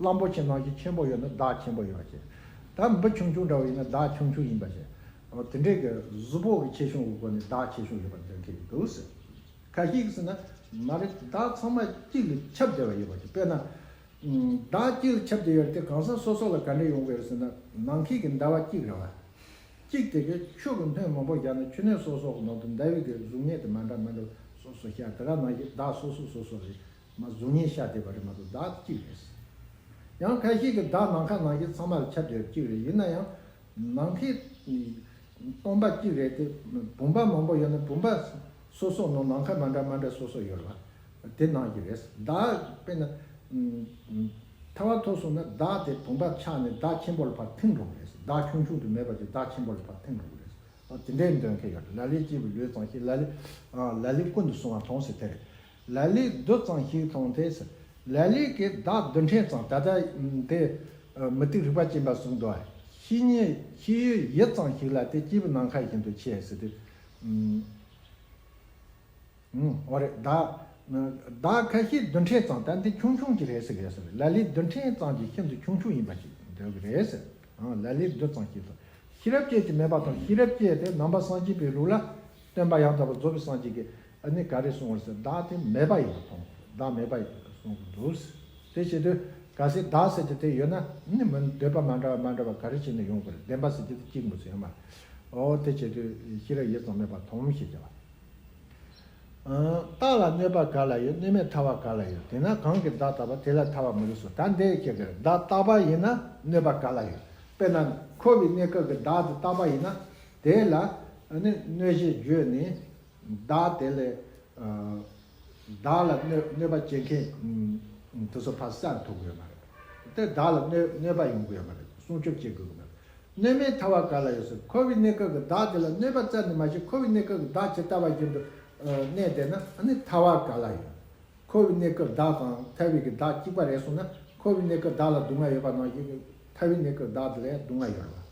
གླང་པོ་ཆེ་ནང་བཞིན་ཆེན་པོ་ཡོད་ན་བདག་ཆེན་པོ་ཡོད་པ་བྱས། ད་འབུ་ཆུང་ཆུང་འདྲ་བོ་ཡིན་ན་བདག་ཆུང་ཆུང་ཡིན་པ་བྱས། འོ་དེ་འདྲའི་གི་གཟུགས་པོ་གི་ཆེ་ཆུང་གི་སྒོ་ནས་བདག་ཆེ་ཆུང་ཡོད་པར་འདོད་མཁན་འདུག་ཟེར། ཁ་ཤས་ཀྱིས་ཟེར་ན་མ་རེད། བདག་ཚང་མ་གཅིག་ལ་ཁྱབ་བསྡད་པ་ཡོད་པ་ཅིག་དཔེར་ན། ཨམ། བདག་གཅིག་ལ་ཁྱབ་བསྡད་ཡོད་དེ་གང་ཟག་སོ་སོ་ལ་ག་འདྲ་ཡོང་གི་རེད་ཟེར་ན། ནམ་མཁའི་གི་ཟླ་བ་གཅིག་རེད་བ། གཅིག་དེ་གི་ཆུ་གི་སྣོད་མང་པོ་བཞག་ན་ཆུ་སྣོད་སོ་སོ་གི་ནང་དུ་ཟླ་བའི་གི་གཟུགས་བརྙན་དེ་མ་འདྲ་མ་འདྲ་སོ་སོ་ཤར། དེ་ག་ནང་བཞིན་བདག་སོ་སོ་སོ་སོ་རེད། མ་གཟུགས་བརྙན་ཤར་བསྡད་པ་རེད་མ་གཏོགས་བདག་གཅིག་རེད། ཡང་ཁ་ཤས་ཀྱིས་བདག་ནམ་མཁའ་ནང་བཞིན་ཚང་མ་ལ་ཁྱབ་བསྡད་པ་གཅིག་རེད། ཡིན་ན་ཡང་། ནམ་མཁའི་སྟོང་པ་གཅིག་རེད་དེ། བུམ་པ་མང་པོ་ཡོད་ན་བུམ་པ་སོ་སོ་ནང་ནམ་མཁའ་མ་འདྲ་མ་འདྲ་སོ་སོ་ཡོད་རེད་བ། དེ་ནང་བཞིན་རེད། བདག་དཔེར་ན། ཐལ་བ་ཐོབ་སོང་ན་བདག་དེ་བུམ་པ་ཆགས་ནས་བདག་ཆེན་པོ་ལ་ཕར་ཐིམ་འགྲོ་གི་རེད། བདག་ཆུང་ཆུང་དུ་མེད་པ་ཅིག་བདག་ཆེན་པོ་ལ་ཕར་ཐིམ་འགྲོ་གི་རེད། ཨ་དེ་འདྲའི་འདོད་མཁན་ཡོད་རེད། ལ་ལས་སྐྱེས་བུའི་ལུས་ཙམ་ཞིག་ལ་ལས། ཨ་ལ་ལས་ཀུན་ཏུ་སོང་བ་མཐོང་ཟེར་དེ་རེད། ལ་ལས་རྡུལ་ཙམ་ཞིག་མཐོང་སྟེ་ཟེར། ལ་ལས་ཀྱི་བདག་རྡུལ་ཕྲན་ཙམ། ད་ལྟ་དེ་མུ་སྟེགས་རིགས་པ་ཅན་པ་གསུངས་འདུག་ཤེས་ཉིད་ཤེས་ཡུལ་ཡུལ་ཙམ་ཞིག་ལ་དེ་སྐྱེས་བུ་ནམ་མཁའ་བཞིན་དུ་ཆེ་ཟེར་དུས། ཨོ་རེད། བདག་བདག་ཁ་ཤས་རྡུལ་ཕྲན་ཙམ། ད་འདི་ཆུང་ཆུང་ཅིག་རེད་ཟེར་གི་རེད་ཟེར། ལ་ལས་རྡུལ་ཕྲན་ཙམ་གྱི་ཤིན་ཏུ་ཆུང་ཆུང་ཡིན་པ་ཞིག་འདོད་གི་རེད་ཟེར། ལ་ལས་རྡུལ་ཙམ་ཞིག་ཏུ། ཤེས་རབ་ཅན་གྱིས་མེད་པ་མཐོང་། ཤེས་རབ་ཅན་དེ་ནང་པ་སངས་རྒྱས་པའི་ལུགས་ལ་སྟོན་པ་ཡང་དག་པར་རྫོགས་པའི་སངས་རྒྱས་ཀྱིས་ཨ་ནི་ག་རེ་གསུངས་པ་རེད་ཟེར། བདག་དེ་མེད་པ་ཡིན་པར་མཐོང་། བདག་མེད་པ་ཡིན་པར་གསུང་གི་འདུག་དེ་བྱེད་དུས་གལ་སྲིད་བདག་ཟེར་རྒྱུ་དེ་ཡོད་ན་ནི་མི་འདོད་པ་མ་འདྲ་བ་མ་འདྲ་བ་ག་རེ་བྱས་ནས་ཡོང་དགོས་རེད། བདེན་པ་ཟེར་རྒྱུ་དེ་གཅིག་མ་གཏོགས་ཡོད་མ་རེད། འོ་དེ་བྱེད་དུས་ཤེས་རབ་ཡུལ་ཙམ་མེད་པར་མཐོང་ཞེས་བྱ་བ། རྟག་ལ་གནོད་པ་ག་ལ་ཡོད། གནོད་མེད་ཐར་བ་ག་ལ་ཡོད། དེས་ན་གང་གིས་བདག་བཏགས་པ། དེ་ལ་ཐར་བ་མི་རིགས་སོ། ད་འདི་ཁྱེད་ཀྱིས་བདག་བཏགས་པ་ཡིན་ན་གནོད་པ་ག་ལ་ཡོད། དཔེར་ན་འཁོར་བའི་གནས་སྐབས་ཀྱི་བདག་དེ་བཏགས་པ་ཡིན་ན་དེ་ལ་ནི་གནོད་བྱེད་བརྗོད་ནས་བདག་དེ་ལས་བདག་ལ་གནོད་གནོད་པ་བྱེད་མཁན་དེ་ཚོ་ཕར་བསལ་ཐུབ་ཀྱི་ཡོད་མ་རེད། དེ་བདག་ལ་གནོད་གནོད་པ་ཡོང་གི་ཡོད་མ་རེད། སྲུང་སྐྱོབ་བྱེད་དགོས་ཀྱི་མ་རེད། གནོད་མེད་ཐར་བ་ག་ལ་ཡོད་ཟེར། འཁོར་བའི་གནས་སྐབས་ཀྱི་བདག་དེ་ལ་གནོད་པ་རྩ་ནས་མ་བྱེད། འཁོར་བའི་གནས་སྐབས་ཀྱི་བདག་ཇི་ལྟ་བ་བཞིན་དུ་གནས་བསྡད་ན་ཨ་ནི་ཐར་བ་ག་ལ་ཡོད། འཁོར་བའི་གནས་སྐབས་བདག་དང་ཐར་བའི་གི་བདག་གཅིག་པ་རེད་གསུངས་ན། འཁོར་བའི་གནས་སྐབས་བདག་ལ་སྡུག་བསྔལ་ཡོད་པ་ནང་བཞིན་གྱི་ཐར་བའི་གནས་སྐབས་བདག་དེ་ལ་ཡང་སྡུག་བསྔལ་ཡོད་རེད་བ།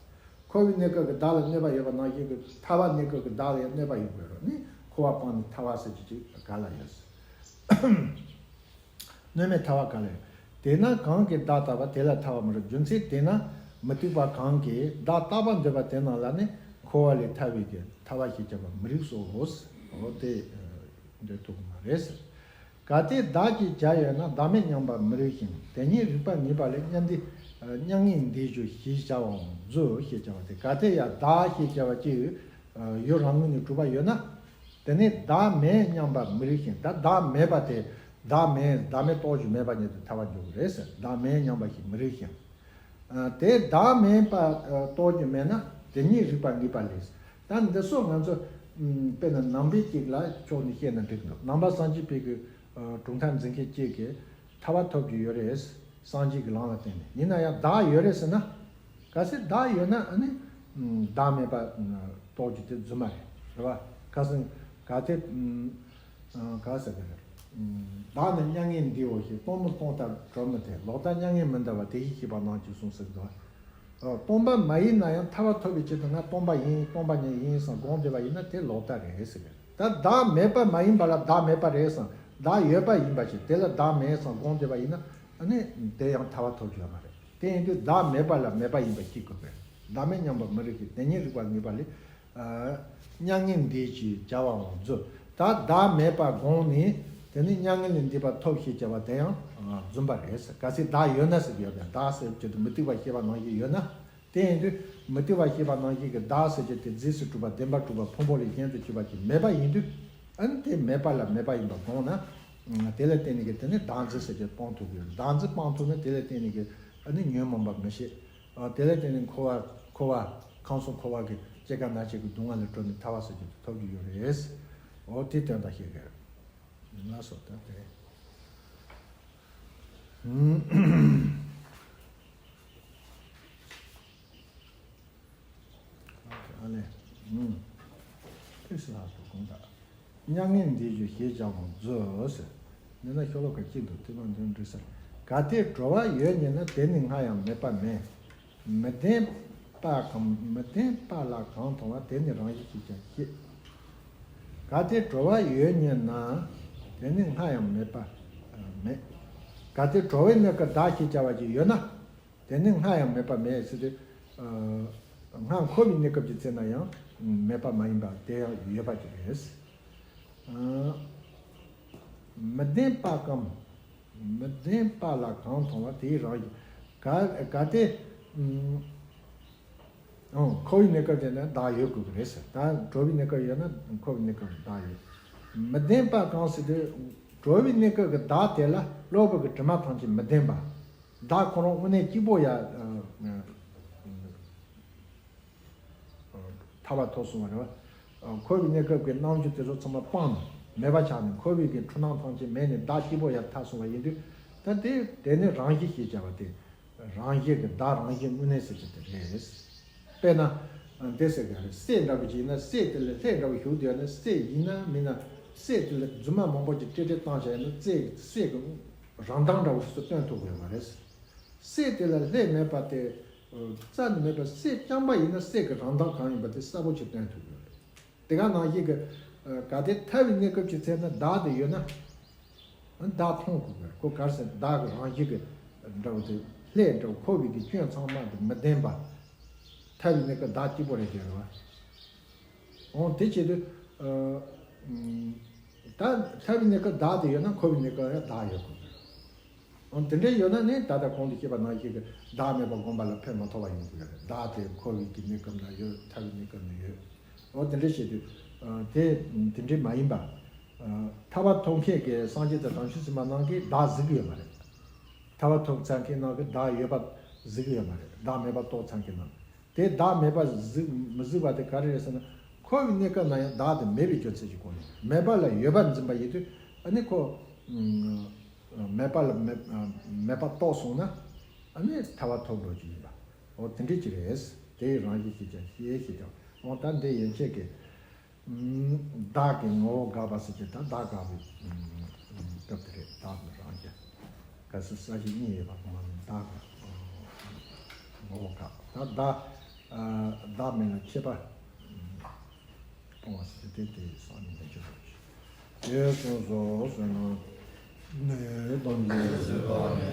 འཁོར་བའི་གནས་སྐབས་ཀྱི་བདག་ལ་གནོད་པ་ཡོད་པ་ནང་བཞིན་གྱི་ཐར་བ་གནས་སྐབས་ཀྱི་བདག་ལ་ཡང་གནོད་པ་ཡོང་གི་ཡོད་རེད། ནི་འཁོར་བ་སྤངས་ནས་ཐར་བ་ཟེར་རྒྱུ་ཅིག་ག་ལ་ཡོད་ཟེར། གནོད་མེད་ཐར་བ་ག་ལ་ཡོད། དེས་ན་གང་གིས་བདག་བཏགས་པ། དེ་ལ་ཐར་བ་མི་རིགས། རྒྱུ་མཚན་དེས་ན་མུ་སྟེགས་པ་གང་གིས་བདག་བཏགས་པ་འདོད་པ་དེ་རྣམས་ལ་ནི་འཁོར་བ་ལས་ཐར་བའི་གི་ཐར་བ་ཞེས་བྱ་བ་མི་རིགས་སོ། འོ་དེ་འདོད་ཐུབ་ཀྱི་མ་རེད་ཟེར། གལ་ཏེ་བདག་ཅེས་བྱ་ཡོད་ན། བདག་མེད་མཉམ་པར་མི་རིགས་ཤིང་། དེ་ཉིད་རིག་པ་ངེས་པ་ལས། མཉམ་འདི་མཉམ་ངེས་འདི་ཞུ་ཞེས་བྱ་བའང་རྫུ་ཞེས་བྱ་བ་སྟེ། གལ་ཏེ་ཡང་བདག་ཞེས་བྱ་བ་ཅིག་ཡུལ་རང་ངོས་ནས་གྲུབ་པ་ཡོད་ན། དེ་ནི་བདག་མེད་མཉམ་པར་མི་རིགས་ཤིང་། ད་བདག་མེད་པ་དེ་བདག་མེད་བདག་མེད་རྟོགས་ཀྱི་མེད་པ་ཉིད་དུ་ཐལ་བར་འཇོག་གི་རེད་ཟེར། བདག་མེད་མཉམ་པ་ཞིག་མི་རིགས་ཤིང་། དེ་བདག་མེད་པ་རྟོགས་རྒྱུ་མེད་ན་དེ་ཉིད་རིག་པ་ངེས་པ་ལས། ད་འདི་སོགས་ང་ཚོ་དཔེར་ན་ནང་པའི་གཅིག་ལ་ཕྱོགས་ནས་བཤད་ན་འགྲིག་འདུག་ནང་པ་སངས་རྒྱས་པའི་གི་གྲུབ་མཐའ་འཛིན་མཁན་གཅིག་གིས་ཐར་པ་ཐོབ་རྒྱུ་ཡོད་རེད། སངས་རྒྱས་ཀྱི་ལམ་ལ་བརྟེན་ནས། ཡིན་ན་ཡང་བདག་ཡོད་རེད་ཟེར་ན། གལ་སྲིད་བདག་ཡོད་ན་ཨ་ནི་ བདག་མེད་པ་རྟོགས་རྒྱུ་དེ་རྫུན་མ་རེད། རེད་པ། ཁ་སང་ག་དེ་ག་ཟེར་གི་རེད། བདག་ནི་མྱ་ངན་འདས་འོ་ཞེས། སྟོང་མིན་སྟོང་ལྟར་གྲོལ་མི་འཐད། ལོག་ལྟ་མྱ་ངན་མི་འདའ་བ། དེ་བཞིན་གཤེགས་པ་རྣམས་ཀྱིས་གསུངས་ཟེར་གི་འདུག་སྟོང་པ་མ་ཡིན་ན་ཡང་ཐར་པ་ཐོབ་པའི་ཆེད་དུ་ང་སྟོང་པ་ཡིན། སྟོང་པ་ཉིད་ཡིན་བསམ་སྒོམ་བསྡད་པ་ཡིན་ན་དེ་ལོག་ལྟ་རེད་ཟེར་གི་རེད། ད་བདག་མེད་པ་མ་ཡིན་པ་ལ་བདག་མེད་པ་རེད་བསམ། བདག་ཡོད་པ་ཡིན་པ་ཞིག་དེ་ལ་བདག་མེད་བསམ་སྒོམ་བསྡད་པ་ཡིན་ན་ཨ་ནི་དེ་ཡང་ཐར་པ་ཐོབ་རྒྱུ་ཡོད་མ་རེད། དེ་ཡིན་དུས་བདག་མེད་པ་ལ་མེད་པ་ཡིན་པ་ཤེས་དགོས་པས། བདག་མེད་མཉམ་པར་མི་རིགས་ཤིང་། དེ་ཉིད་རིག་པར་ངེས་པ་ལས། མྱ་ངན་འདས་ཞེས་བྱ་བའང་རྫུན། ད་བདག་མེད་པ་བསྒོམས་ནས་དེ་ནི་མྱ་ངན་ལས་འདས་པ་ཐོབ་ཞེས་བྱ་བ་དེ་ཡང་རྫུན་པ་རེད། གལ་སྲིད་བདག་ཡོད་ན་ཟེར་གྱི་ཡོད་པས། བདག་ཟེར་གྱི་དེ་མུ་སྟེགས་པ་བཤད་པ་ནང་བཞིན་ཡོད་ན། དེ་ཡིན་དུས་མུ་སྟེགས་པ་བཤད་པ་ནང་བཞིན་གྱི་བདག་ཟེར་གྱི་དེ་རྫས་སུ་གྲུབ་པ་བདེན་པར་གྲུབ་པ་ཕུང་པོ་ལས་གཞན་དུ་གྱུར་པ་ཅིག་མེད་པ་ཡིན་དུས། ཨ་ནི་དེ་མེད་པ་ལ་མེད་པ་ཡིན་པ་བསྒོམས་ན། དེ་ལ་བརྟེན་ནས་ཀྱི་དེ་ནི་བདག་འཛིན་ཟེར་གྱི་སྤང་ཐུབ་ཀྱི་ཡོད། བདག་འཛིན་སྤང་ཐུབ་ན་དེ་ལ་བརྟེན་ནས་ཀྱི་ཨ་ནི་ཉོན་མོངས་པ་མི་བྱེད། ཨ་དེ་ལ་བརྟེན་ནས་འཁོར་བ་འཁོར་བ་ཁམས་གསུམ་འཁོར་བ་གི་སྐྱེ་རྒ་ན་འཆི་གི་སྡུག་བསྔལ་ལས་གྲོལ་ནས་ཐར་པ་ཟེར་གྱི་ཐོབ་ཀྱི་ཡོད་རེད། འོ་དེ་དོན་དག་བཤད་ཀྱི་རེད། ལགས་སོ། ད་དེ་རེད། ཨ་ལས། ཨུམ། ཏོག་ཙམ་ལྷག་སོང་། དགོངས་དག་མྱ་ངན་འདས་ཞེས་བྱ་བའང་རྫུན་ཟེར། འདི་ན་ཤོ་ལོ་ཀ་གཅིག་འདུག་དེ་མ་འདོན་འགྲིག་ས། གལ་ཏེ་གྲོལ་བ་ཡོད་ཉིད་ན། དེ་ནི་སྔར་ཡང་མེད་པ་མེད། མི་བདེན་པ་གང་། མི་བདེན་པ་ལ་གང་མཐོང་བ། དེ་ནི་རང་བཞིན་ཞེས་ཀྱང་བཤད། གལ་ཏེ་གྲོལ་བ་ཡོད་ཉིད་ན། དེ་ནི་སྔར་ཡང་མེད་པ་མེད། གལ་ཏེ་གྲོལ་བའི་གནས་སྐབས་བདག་ཞེས་བྱ་བ་ཅིག་ཡོད་ན། དེ་ནི་སྔར་ཡང་མེད་པ་མེད་ཟེར་ཏེ། ཨ་སྔར་འཁོར་བའི་གནས་སྐབས་ཀྱི་ཚེ་ན་ཡང་མེད་པ་མ་ཡིན་པ་དེ་ཡང་ཡོད་པ་ཅིག་རེད། ཨ་མི་བདེན་པ་གང་། མི་བདེན་པ་ལ་གང་མཐོང་བ་དེའི་རང་བཞིན། ག་གལ་ཏེ། ཨང་། འཁོར་བའི་གནས་སྐབས་དེ་ན་བདག་ཡོད་དགོས་ཀྱི་རེད་ཟེར། ད་གྲོལ་བའི་གནས་སྐབས་ཡོད་ན་འཁོར་བའི་གནས་སྐབས་བདག་ཡོད། མི་བདེན་པ་གང་ཟེར་དུས། གྲོལ་བའི་གནས་སྐབས་ཀྱི་བདག་དེ་ལ་གློ་བུར་གྱི་དྲི་མ་ཐམས་ཅད་མི་ལྡན་པ། བདག་ཁོ་རང་དངོས་གནས་གཅིག་པོ་ཡ། ཨ་ཨ་ཐར་པ་ཐོབ་སོང་བ་རེད་བ། ཨ་འཁོར་བའི་གནས་སྐབས་ཀྱི་རྣམ་འགྱུར་དེ་ཚོ་ཚང་མ་སྤངས་ནས་མེད་པ་ཆགས་ནས། འཁོར་བའི་གི་འཁྲུལ་སྣང་ཐམས་ཅད་མེད་ནས་བདག་གཅིག་པོ་ཡར་ཐར་སོང་བ་ཡིན་དུས། ད་དེ་དེ་ནི་རང་བཞིན་ཞེས་བྱ་བ་དེ། རང་བཞིན་གྱི་བདག་རང་བཞིན་དངོས་གནས་ཟེར་གྱི་དེ་རེད། དཔེར་ན། འདི་ཟེར་གྱི་རེད། གསེར་འདྲ་བོ་ཅིག་ཡིན་ན་གསེར་དེ་ལ་ལྷས་འདྲ་བོ་བཞུགས་བསྡད་ན། གསེར་ཡིན་ན་མིན་ན། གསེར་དེ་ལ་རྫུན་མ་མང་པོ་ཅིག་སྤྲེལ་སྤྲེལ་བཏང་བྱས་ན་གསེར་གསེར་གྱི་རང་མདངས་འདྲ་བོ་ཞིག་སྟོན་ཐུབ་ཀྱི་ཡོད་མ་རེད། གསེར་དེ་ལ་ལྷས་མེད་པ་དེ། རྩ་ནས་མེད་པ་གསེར་རྐྱང་པ་ཡིན་ན་གསེར་གྱི་རང་མདངས་གང་ཡིན་པ་དེ་གསལ་པོ་ཞིག་སྟོན་ཐུབ་ཀྱི་ཡོད་རེད། དེ་ག་ནང་བཞིན་གྱི། གལ་ཏེ་ཐར་བའི་གནས་སྐབས་ཀྱི་ཚེ་ན་བདག་དེ་ཡོད་ན། བདག་མཐོང་དགོས་པས། ཁོ་ག་རེ་ཟེར་ན་བདག་གི་རང་བཞིན་གྱི་འདྲ་བོ་དེ་ལྷས་འདྲ་བོ་འཁོར་བའི་གི་སྐྱོན་ཚང་མ་དེ་མི་ལྡན་པ། ཐར་བའི་གནས་སྐབས་བདག་གཅིག་པོ་རེད་དེ་རེད་བ། འོང་དེ་བྱེད་དུས། ད་ཐར་བའི་གནས་སྐབས་བདག་དེ་ཡོད་ན་འཁོར་བའི་གནས་སྐབས་ཡང་བདག་ཡོད་དགོས་པས། འོ་དེ་འདྲ་ཡོད་ན་ནི་ད་ལྟ་གོང་དུ་བཤད་པ་ནང་བཞིན་གྱི་བདག་མེད་པ་བསྒོམ་པ་ལ་ཕན་མ་ཐོགས་པ་ཡོང་གི་ཡོད་རེད། བདག་དེ་འཁོར་བའི་གི་གནས་སྐབས་ན་ཡོད། ཐར་བའི་གནས་སྐབས་ན་ཡོད། འོ་དེ་འདྲ་བྱེད་དུས། དེ་དེ་འདྲ་མ་ཡིན་པ། ཐར་པ་ཐོབ་མཁན་གྱི་སངས་རྒྱས་དང་བྱང་ཆུབ་སེམས་དཔའ་རྣམས་ཀྱིས་བདག་གཟིགས་ཀྱི་ཡོད་མ་རེད། ཐར་པ་ཐོབ་ཚར་མཁན་རྣམས་ཀྱིས་བདག་ཡོད་པ་གཟིགས་ཀྱི་ཡོད་མ་རེད། བདག་མེད་པ་རྟོགས་ཚར་མཁན་རྣམས། དེ་བདག་མེད་པ་གཟིགས་མི་གཟིགས་པ་དེ་ག་རེ་རེད་ཟེར་ན། འཁོར་བའི་གནས་སྐབས་ན་ཡང་བདག་དེ་མེད་པའི་རྒྱུ་མཚན་གྱི་སྒོ་ནས། མེད་པ་ལ་ཡོད་པར་འཛིན་པ་ཡིན་དུས། ཨ་ནི་ཁོ་མེད་པ་ལ་མེད་མེད་པ་རྟོགས་སོང་ན། ཨ་ནི་ཐར་པ་ཐོབ་འགྲོ་རྒྱུ་ཡིན་པ། འོ་དེ་འདྲ་ཅིག་རེད། དེའི་རང་བཞིན་ཞེས་ཀྱང་ཞེས་ཞེས་ཀྱང་། འོ་ད་འདི་ཡན་ཆད་ཀྱི། བདག་གི་ངོ་བོ་དགག་པ་ཟེར་གྱི་ད་བདག་དགག་པའི་སྐབས་དེ་རེད། བདག་གི་རང་རྒྱལ། གལ་སྲིད་ས་གཞི་གཉིས་ཡོད་པ་གོང་མ་ནི་བདག་གི་ངོ་བོ་དགག་ད་བདག་བདག་མེད་ལ་ཁྱད་པར་སྤོང་བ་ཟེར་ཏེ་དེ་སང་ཉིན་ལས་ཀྱི་རོ། ཞེས་གསུངས་སོ་ཟེར་ན། ནས་དང་